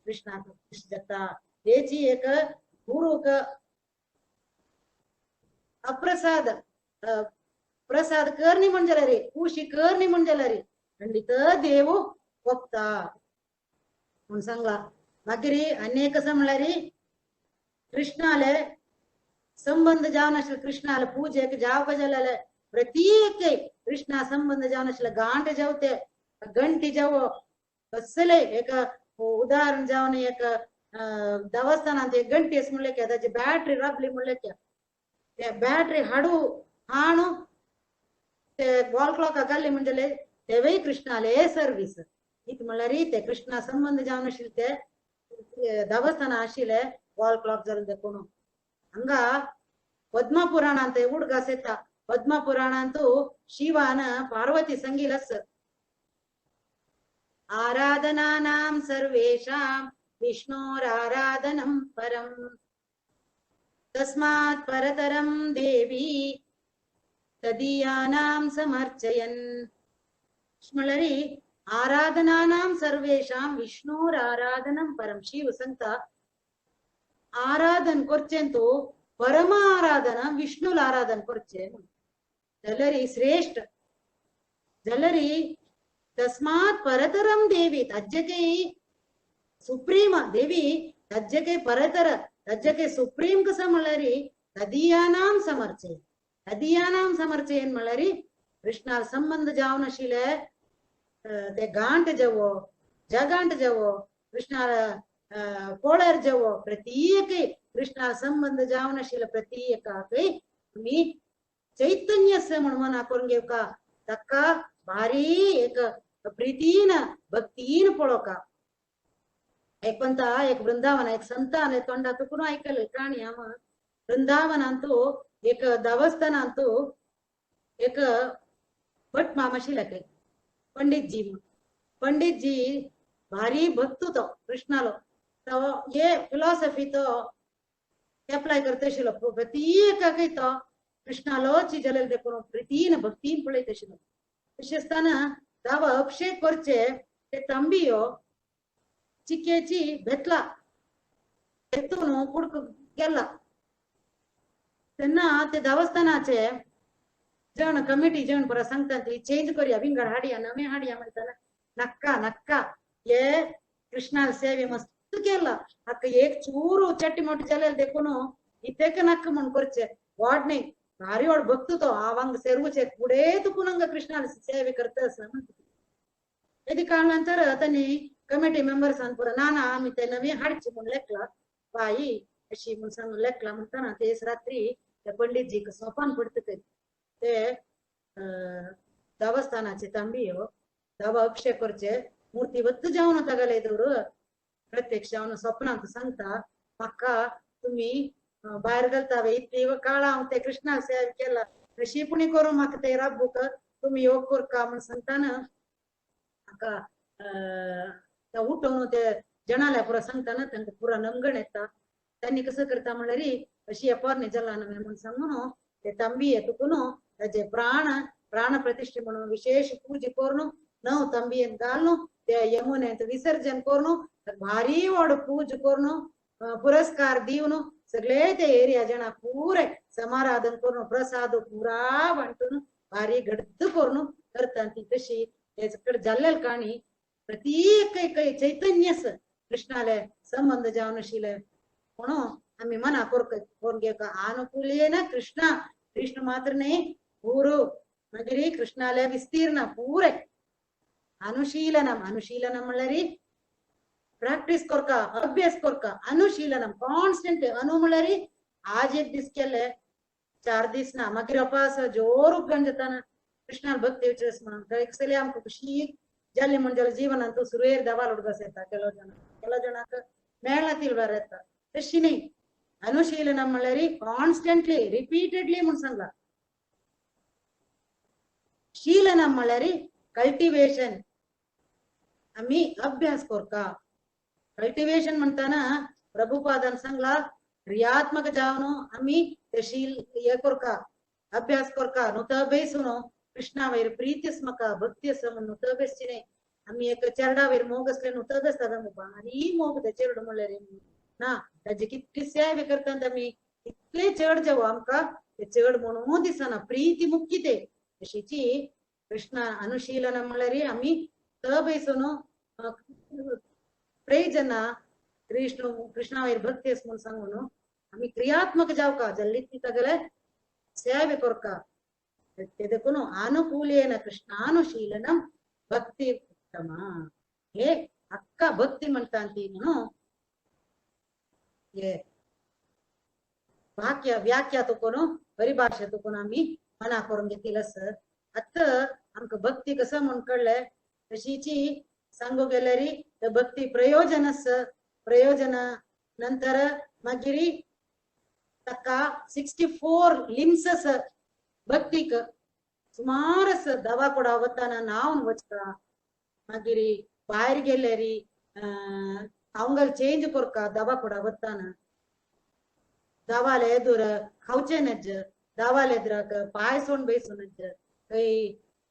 कृष्णाक खुश जाता. तेची एक गुरुक अप्रसाद प्रसाद करणी म्हण जाल्यार खुशी करणी म्हण जाल्यार खंडीत देव वक्ता म्हूण सांगला. मागीर आनी एक आसा म्हणल्यार कृष्णाले संबंध जावन आशिल्ले कृष्णाले पुजेक जावका जाल्यार प्रत्येक कृष्णा संबंध जावन आशिल्ले गांठ जावते घंटी जावो कसले एक उदाहरण जावन एक देवस्थानांत एक घंटी आसा म्हणलें ताची बॅटरी राबली म्हणलें ते बॅटरी हाडू हाणू ते वॉल क्लॉकाक घाली म्हण जाल्यार तेवय कृष्णाले सर्वीस. इत म्हणल्यार ते कृष्णा संबंध जावन आशिल्ले ते देवस्थानां आशिल्ले वॉल क्लॉक जालें देखून. हांगा पद्म पुराणांत उडगास येता. पद्म पुराणांत शिवान पार्वती संगील आस आराधनानां सर्वेषां विष्णोराराधनं परं तस्मात् परतरं देवी तदीयानां समर्चयन्. म्हणल्यार आराधनानां सर्वेषां विष्णोराराधनं परं. शिव सांगता आराधन करचें तो परम आराधना विष्णुल आराधन करचें जाल्यार श्रेष्ठ जाल्यार तस्मात् परतरं देवी ताज्जकय सुप्रीम देवी ताज्जकय परतर ताज्जकय सुप्रीम कसं म्हणल्यार तदीयानां समर्चयन. तदीयानां समर्चयन म्हणल्यार कृष्णा संबंध जावन आशिल्ले ते गांठ जावो जगांठ जावो कृष्णा पोळ्यार जावो प्रत्येक कृष्णा संबंध जावन आशिल्ले प्रत्येकाकय तुमी चैतन्य म्हण मना करून घेवका ताका भारी एक प्रीतीन भक्तीन पळोवका. एक पंता एक वृंदावन एक संतान तोंडा तुकून ऐकले काणी हांव. वृंदावनांतू एक देवस्थानांतू एक भट माम आशिल्ले पंडित जी. पंडितजी भारी भक्त तो कृष्णालो तो ये फिलॉसॉफी तो एप्लाय करता आशिल्लो प्रत्येकाकय तो कृष्णालोची जालेले देखून प्रितीन भक्तीन पळयता आशिल्लो. तशें आसतना दावा अभिषेक करचे ते तांबियो चिक्याची भेतला भेतून कुडक गेला तेन्ना ते देवस्थानाचे जण कमिटी जण पुरा सांगता ती चेंज करूया विंगड हाडया नवे हाडया म्हणटाना नक्का नक्का हे कृष्णाल सेवे मस्त केला हाका एक चूरू चट्टी मोटी जालेले देखून इतेक नक्क म्हण करचे वाड न्ही भारी व्हड भक्त तो हांव हांगा सेरवचे फुडें तुकून हांगा कृष्णाल सेवे करता आसा म्हणटा. तेजे काळ नंतर तांणी कमिटी मेंबर्सान पुरा ना ना आमी ते नवी हाडची म्हूण लेखला बाई अशी म्हूण सांगून लेखला म्हणटाना तेच रात्री त्या पंडितजीक सोपान पडटा ते ते देवस्थानाचे तांबियो दावा अभिषेक करचे मूर्ती वत्त जावन तागेले एदोर प्रत्यक्ष जावन स्वप्नांत सांगता म्हाका तुमी भायर घालता इतली काळ हांव ते कृष्णाक सेवा केला कशी पुणी करूं म्हाका ते राबूक तुमी योग करका म्हूण सांगताना म्हाका उठोवन ते जणाल्या पुरा सांगताना तांकां पुरा नमगण येता. त्यांनी कसं करता म्हणल्यार अशी पोरणे जाला न्हय म्हूण सांगून ते तांबिये तुकून ताजे प्राण प्राण प्रतिष्ठे म्हणून विशेष पूजा करून नव तांबियेन घालून ते यमुनेंत विसर्जन करून भारी व्हड पूजा करून पुरस्कार दिवन सगळे ते एरिया जणां पुरे समाराधन करून प्रसाद पुरा वांटून भारी घट्ट करून करता ती तशी तेचे कडेन जाल्ले काणी प्रत्येक चैतन्यस कृष्णाले संबंध जावन आशिल्ले म्हणून आमी मना करून घेवका आनुकूल्येन कृष्णा कृष्ण मात्र न्ही गुरु मागीर कृष्णाले विस्तीर्ण पुरे अनुशीलनम अनुशीलनम म्हणल्यार प्रॅक्टीस करका अभ्यास करका अनुशीलनम कॉन्स्टंट अनु म्हणल्यार आज एक दीस केले 4 दीस ना मागीर अपास जोर उपगण जाता कृष्णाल भक्ती विचारस म्हणून एक आमकां खुशी जाली म्हण जाल्यार जीवनांत सुरवेर दवाल उडगास येता ಕೆಲವು ಜನ ಕೆಲವು ಜನಕ್ಕೆ ಮೇಳ ತಿಳ್ಬಾರ येता तशी न्ही. अनुशीलनम म्हणल्यार कॉन्स्टंटली रिपीटेडली म्हूण सांगला. शीलनम म्हणल्यार कल्टिवेशन आमी अभ्यास करका. कल्टिवेशन म्हणताना प्रभुपादान सांगला क्रियात्मक जावन आमी ते शील हे करका अभ्यास करका नुत बेसून कृष्णा वयर प्रीती आसा भक्ती आसा म्हूण नुत बेसची न्ही. आमी एक चेरडा वयर मोग आसले नुत बेसता भारी मोग ते चेरडो म्हणल्यार ना ताजी कितली सेवा करतात आमी इतले चड जावं आमकां ते चड म्हणून दिसना प्रीती मुख्य ते तशीची कृष्ण अनुशीलन म्हणल्यार आमी त बेसून प्रयोजना कृष्ण कृष्णा वयर भक्ती आसा म्हूण सांगून आमी क्रियात्मक जावका जल्ली ती तागेले सेवे करका ते देखून आनुकूल्येन कृष्णानुशीलनम भक्ती उत्तम हे अक्का भक्ती म्हणटा ती म्हणून हे वाक्य व्याख्या तुकून परिभाषा तुकून आमी मना करून घेतील आसा. आतां आमकां भक्ती कसं म्हूण कळ्ळें तशीची सांगू गेल्यार भक्ती प्रयोजन आसा. प्रयोजन नंतर मागीर ताका 64 लिम्स आसा भक्तीक सुमार आसा. दवा कोडा वतना न्हांवन वचका मागीर भायर गेल्यार आंगल चेंज करका दवा कोडा वतना दवाले एदूर खावचे नज दवाले एदराक पायसोण बेसून नज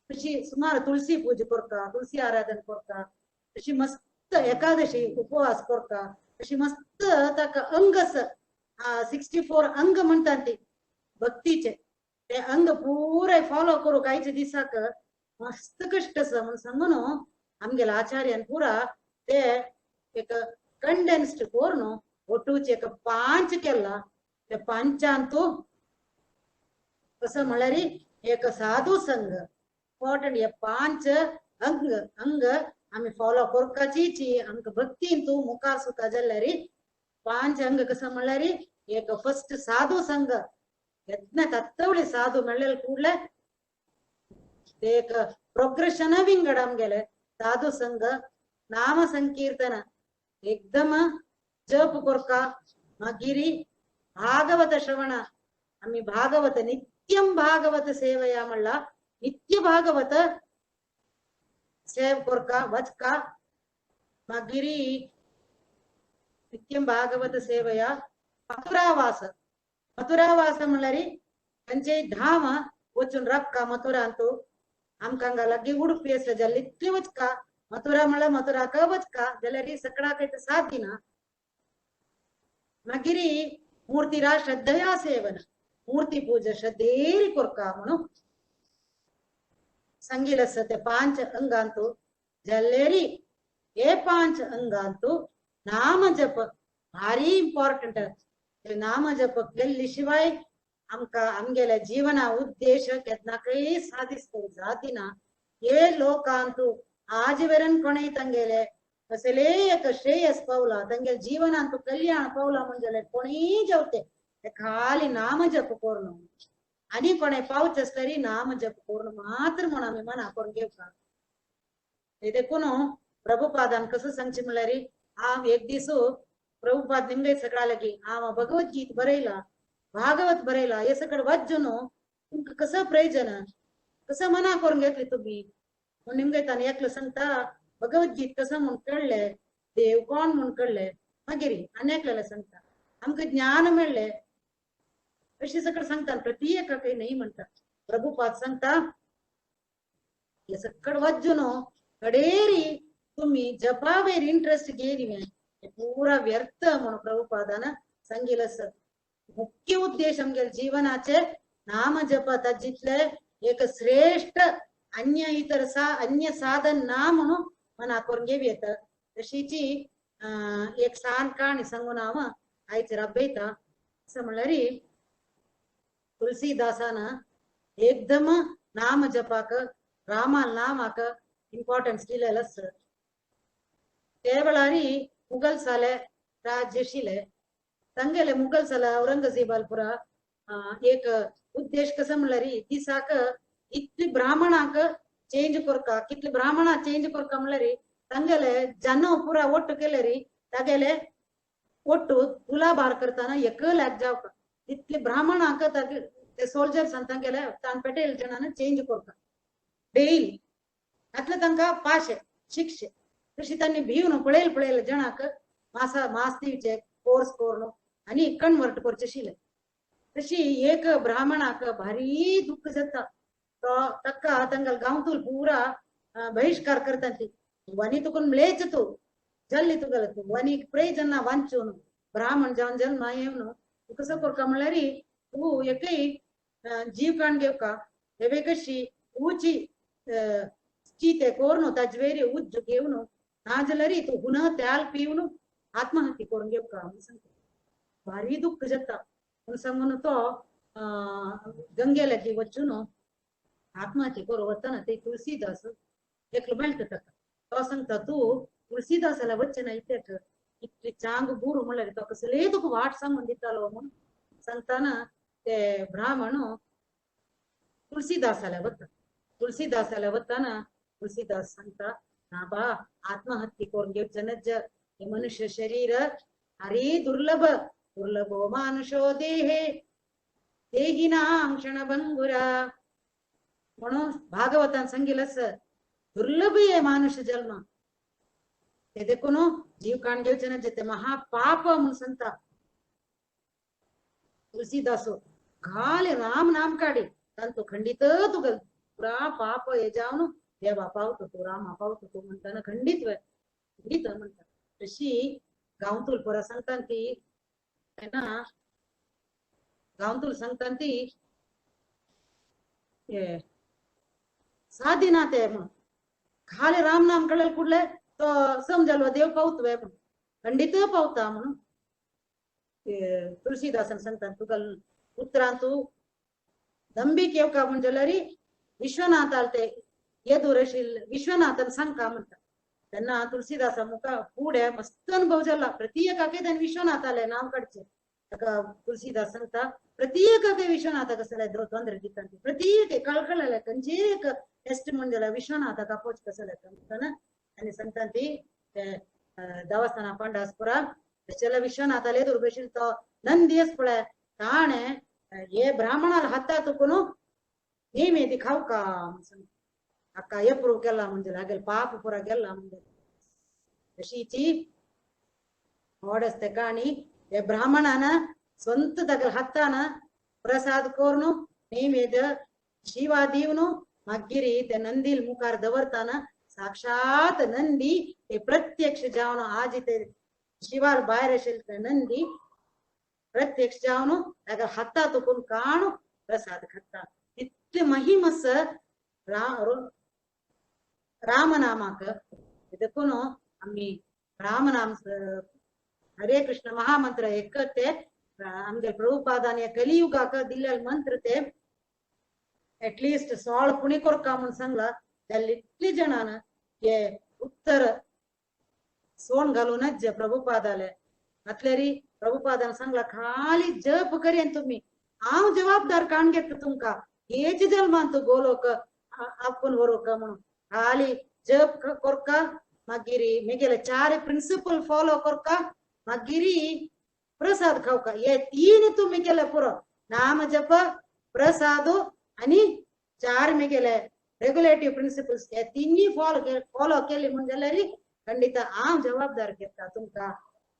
अशी सुमार तुळसी पूजा करका तुळसी आराधन करका अशी मस्त एकादशी उपवास करका अशी मस्त ताका अंग आसा 64 अंग म्हणटात ती भक्तीचे ते अंग पुराय फॉलो करूंक आयच्या दिसाक मस्त कश्ट आसा म्हूण सांगून आमगेल्या आचार्यान पुरा ते एक कंडेन्स्ड करून ಒಟ್ಟುचे एक 5 केला. ते 5 कसं म्हणल्यार एक साधू संघ इम्पॉर्टंट हे 5 अंग अंग आमी फॉलो करपाचीची आमकां भक्तीन तूं मुखार सुद्दां जाल्यार 5 अंग कसं म्हणल्यार एक फर्स्ट साधू संघ यत्न तत्वळे साधू मेळ्ळे ಕೂಡಲೇ एक प्रोग्रेशन विंगड आमगेले साधू संघ नाम संकीर्तन एकदम जप करका मागीर भागवत श्रवण आमी भागवत नित्यं भागवत सेवया म्हणला नित्य भागवत सेव कोरका वचका मागीर नित्यं भागवत सेवया मथुरावास मथुरावास म्हणल्यार खंयचेय धाम वचून राबका मथुरांतू आमकां हांगा लागीं उडपी आसले जाल्यार इतली वचका मथुरा म्हणल्यार मथुराक वचका जाल्यार सकळाक साथ दिना. मागीर मूर्तिरा श्रद्धया सेवन मूर्ती पूजा श्रद्धेरी कोरका म्हणून सांगिल ते पांच अंगांतू जाल्यार हे पांच अंगांतू नाम जप भारी इम्पॉर्टंट. नाम जप केल्ली शिवाय आमकां आमगेल्या जीवना उद्देश केन्नाकय साधिसता जातिना. हे लोकांतू आजवेरन कोणेय तांगेले कसले एक श्रेयस पावला तांगेले जीवनांतू कल्याण पावला म्हणजे कोणीय जेवते खाली नाम जप करून आनी कोणे पावचे आसल्यार नाम जप करून मात्र म्हण आमी मना करून घेवका. देखून प्रभुपादान कसं सांगचे म्हणल्यार हांव एक दीस प्रभुपाद निमगे सगळा लागी हांव भगवद्गीत बरयला भागवत बरयला हे सगळं वाचून तुमकां कसं प्रयोजन कसं मना करून घेतली तुम्ही म्हण निमगे ताणें एकलो सांगता भगवद्गीत कसं म्हूण कळ्ळें देव कोण म्हूण कळ्ळें मागीर आनी एकल्याला सांगता आमकां ज्ञान मेळ्ळें अशें सगळं सांगता प्रति एकाकय न्हय म्हणटा. प्रभुपाद सांगता हे सगळं वाचून कडेरी तुम्ही जपावेर इंट्रस्ट घेयली पुरा व्यर्थ म्हणून प्रभुपादान सांगिल. मुख्य उद्देश आमगेले जीवनाचे नाम जप ताजितले एक श्रेष्ठ अन्य इतर सा अन्य साधन ना म्हणून मना करून घेव येता. तशीची एक सान काणी सांगून हांव आयचेर अभ्यता. असं म्हणल्यार तुलसीदासान एकदम नाम जपाक रामा नामाक इम्पॉर्टन्स दिलेलं आसा. ते वेळार मुगल साले राज्य आशिल्ले तांगेले मुगल साला औरंगजेबाल पुरा एक उद्देश कसो म्हणल्यार दिसाक इतले ब्राह्मणाक चेंज करका कितले ब्राह्मणा चेंज करका म्हणल्यार तांगेले जन पुरा ಒಟ್ಟು केल्यार तागेले ಒಟ್ಟು तुलाभार करतना एक लाख जावका इतले ब्राह्मणाक ते सोल्जर्स तांगेले तान पेटेल जणांना चेंज करता डेली आतले तांकां पाशे शिक्षे तशी तांणी भिवन पळयल पळयल जणाक मासा मास दिवचे कोर्स करून आनी कन्वर्ट करचे आशिल्ले. तशी एक ब्राह्मणाक भारी दुःख जाता तो ताका तांकां गांवतूल पुरा बहिष्कार करता ती वनी तुका म्लेच तूं जल्ली तुगेले तूं वनी प्रयोजन ना वांचून ब्राह्मण जावन जल्मा येवन तूं कसो करका म्हणल्यार तूं एकय जीव काण घेवका हेवे कशी ऊची चीते कोरून ताजवेरी उज्ज घेवन ना जाल्यार तूं हुन त्याल पिवन आत्महत्या करून घेवका म्हणून सांगता. भारी दुःख जाता म्हणून सांगून तो गंगे लागीं वचून आत्महत्या करूं वतना ते तुळसीदास एकलो मेळटा ताका. तो सांगता तूं तुळसीदासाला वचना इत्याक इतली चांग गुरू म्हणल्यार तो कसले तुका वाट सांगून दितालो म्हणून सांगताना ते ब्राह्मण तुळसीदासाला वता. तुळसीदासाला वतना तुळसीदास सांगता ना बा आत्महत्या करून घेवचें नज हे मनुष्य शरीर हरी दुर्लभ दुर्लभो मानुषो देहे देहिनां क्षणभंगुरा म्हणून भागवतान सांगितलं दुर्लभ हे मानुष्य जन्म ते देखून जीव काण घेवचें नज ते महापाप म्हणून सांगता. तुळसीदासो घाले राम नाम काडी तांतो खंडित तुका पुरा पाप हे जावन देवा पावतो तूं रामा पावतो तूं म्हणटाना खंडीत खंडीत म्हणटा. तशी गांवतूल पोरा सांगता ती तेन्ना गांवतूल सांगता ती सादी ना ते म्हणून खाली राम नाम कळ्ळे कुडले तो समजलो देव पावतो म्हणून खंडीत पावता म्हणून तुळसीदासान सांगता तुका उतरांतू दंबीक येवका म्हण जाल्यार विश्वनाथ आलते येदूर आशिल्ले विश्वनाथान सांगका म्हणटा. तेन्ना तुळसीदासा मुखार फुडें मस्त अनुभव जाला प्रत्येकाकय ताणें विश्वनाथालें नांव काडचें. ताका तुळसीदास सांगता प्रत्येकाकय विश्वनाथाक कसले तोंदरे दिता प्रत्येक कळकळले खंयचेय एक टेस्ट म्हण जाल्यार विश्वनाथाक आपोवचें कसलें म्हणटाना आनी सांगता ती देवस्थाना पंडासपुरा तशें विश्वनाथाले दुर्बेशील तो नंदी आसा पळय ताणें हे ब्राह्मणाला हाता तुकून नेमेदी खावका सांगता. अक्का एप्रूव केला म्हणजे हागेले पाप पुरा गेला म्हणजे तशीची व्हड आसता तेका. आनी हे ब्राह्मणान स्वंत तागेले हातान प्रसाद करून नैवेद्य शिवा दिवन मागीर ते नंदील मुखार दवरताना साक्षात नंदी ते प्रत्यक्ष जावन आज ते शिवार भायर आशिल्ले नंदी प्रत्यक्ष जावन ताका हाता तुकून काणू प्रसाद खाता. तितले महिम आसा रामनामाक. देखून आमी रामनाम हरे कृष्ण महामंत्र एक ते आमगे प्रभुपादान या कलियुगाक दिल्ले मंत्र ते एटलिस्ट 16 पुणी कोरका म्हूण सांगला. जाल्यार इतली जाणान हे उत्तर सोण घालूनच जे प्रभुपादाले नातल्यारी प्रभुपादान सांगला खाली जप करेन तुमी, हांव जबाबदार काण घेता तुमकां, हेच जल्मान तूं गोलोक आपूण व्हरूंक म्हणून खाली जप कोरका, मागीर मेगेले 4 प्रिंसिपल फॉलो कोरका, मागीर प्रसाद खावका. हे 3 तुमी केले पुरो, नाम जप प्रसाद आनी 4 मेगेले रेग्युलेटिव्ह प्रिंसिपल्स, हे 3 फॉलो केले म्हण जाल्यार खंडित हांव जबाबदार घेता तुमकां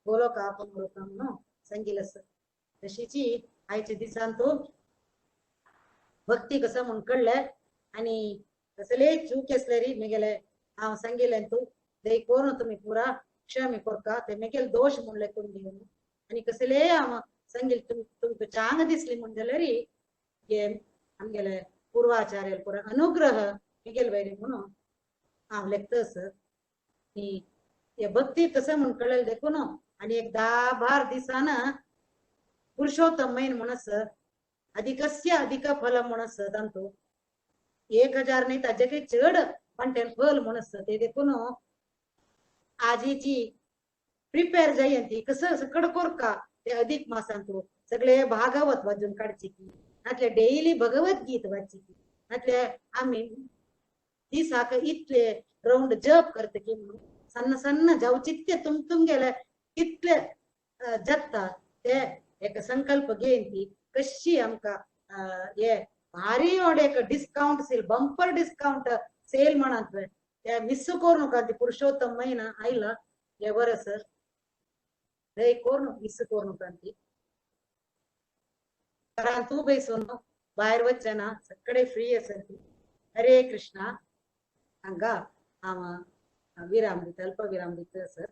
गोलोक आपूण व्हरूंक म्हणून सांगिल्लें आसा. तशीची आयच्या दिसान तूं भक्ती कसं म्हूण कळ्ळें आनी कसले चूक आसल्यारी मेगेले हांव सांगिल्लें तूं दय करून तुमी पुरा क्षमे कोरका, ते मेगेले दोश म्हणले करून घेवन आनी कसले हांव सांगिल्लें तुमकां चांग दिसली म्हण जाल्यार हे आमगेले पूर्वाचार्य पुरा अनुग्रह मेगेले वयर म्हणून हांव लेखतस. हे भक्ती कसं म्हूण कळ्ळें देखून आनी एक 10-12 दिसान पुरुषोत्तम मैन म्हूण आसा, अधिकस्य अधिक फल म्हूण आसा, तांतू 1000 न्ही ताजे चड पण फल म्हूण आसता. ते देखून आजीची प्रिपेर जायंती कसं सकड कोरका ते अधिक मासांतू सगळे भागवत वाजून काडची की नातले डेली भगवत गीत वाची की नातले आमी दिसाक इतले राउंड जप करता की म्हणून सन्न सन्न जावचित्ते तुम तुमगेले कितले जत्ता ते एक संकल्प घेवन ती कशी आमकां हे भारी व्हड एक discount sale, bumper discount sale म्हणत ते मिस करू नका. ती पुरुषोत्तम महिना आयला हे बरं सर दय करून मिस करू नका. ती घरान तूं बेसून भायर वचना ना, सगळे फ्री आसा ती. हरे कृष्णा. हांगा हांव विराम दिता, अल्प विराम दिता सर.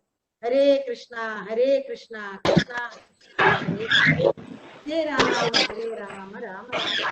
हरे कृष्णा हरे कृष्णा कृष्णा हरे राम हरे राम राम राम.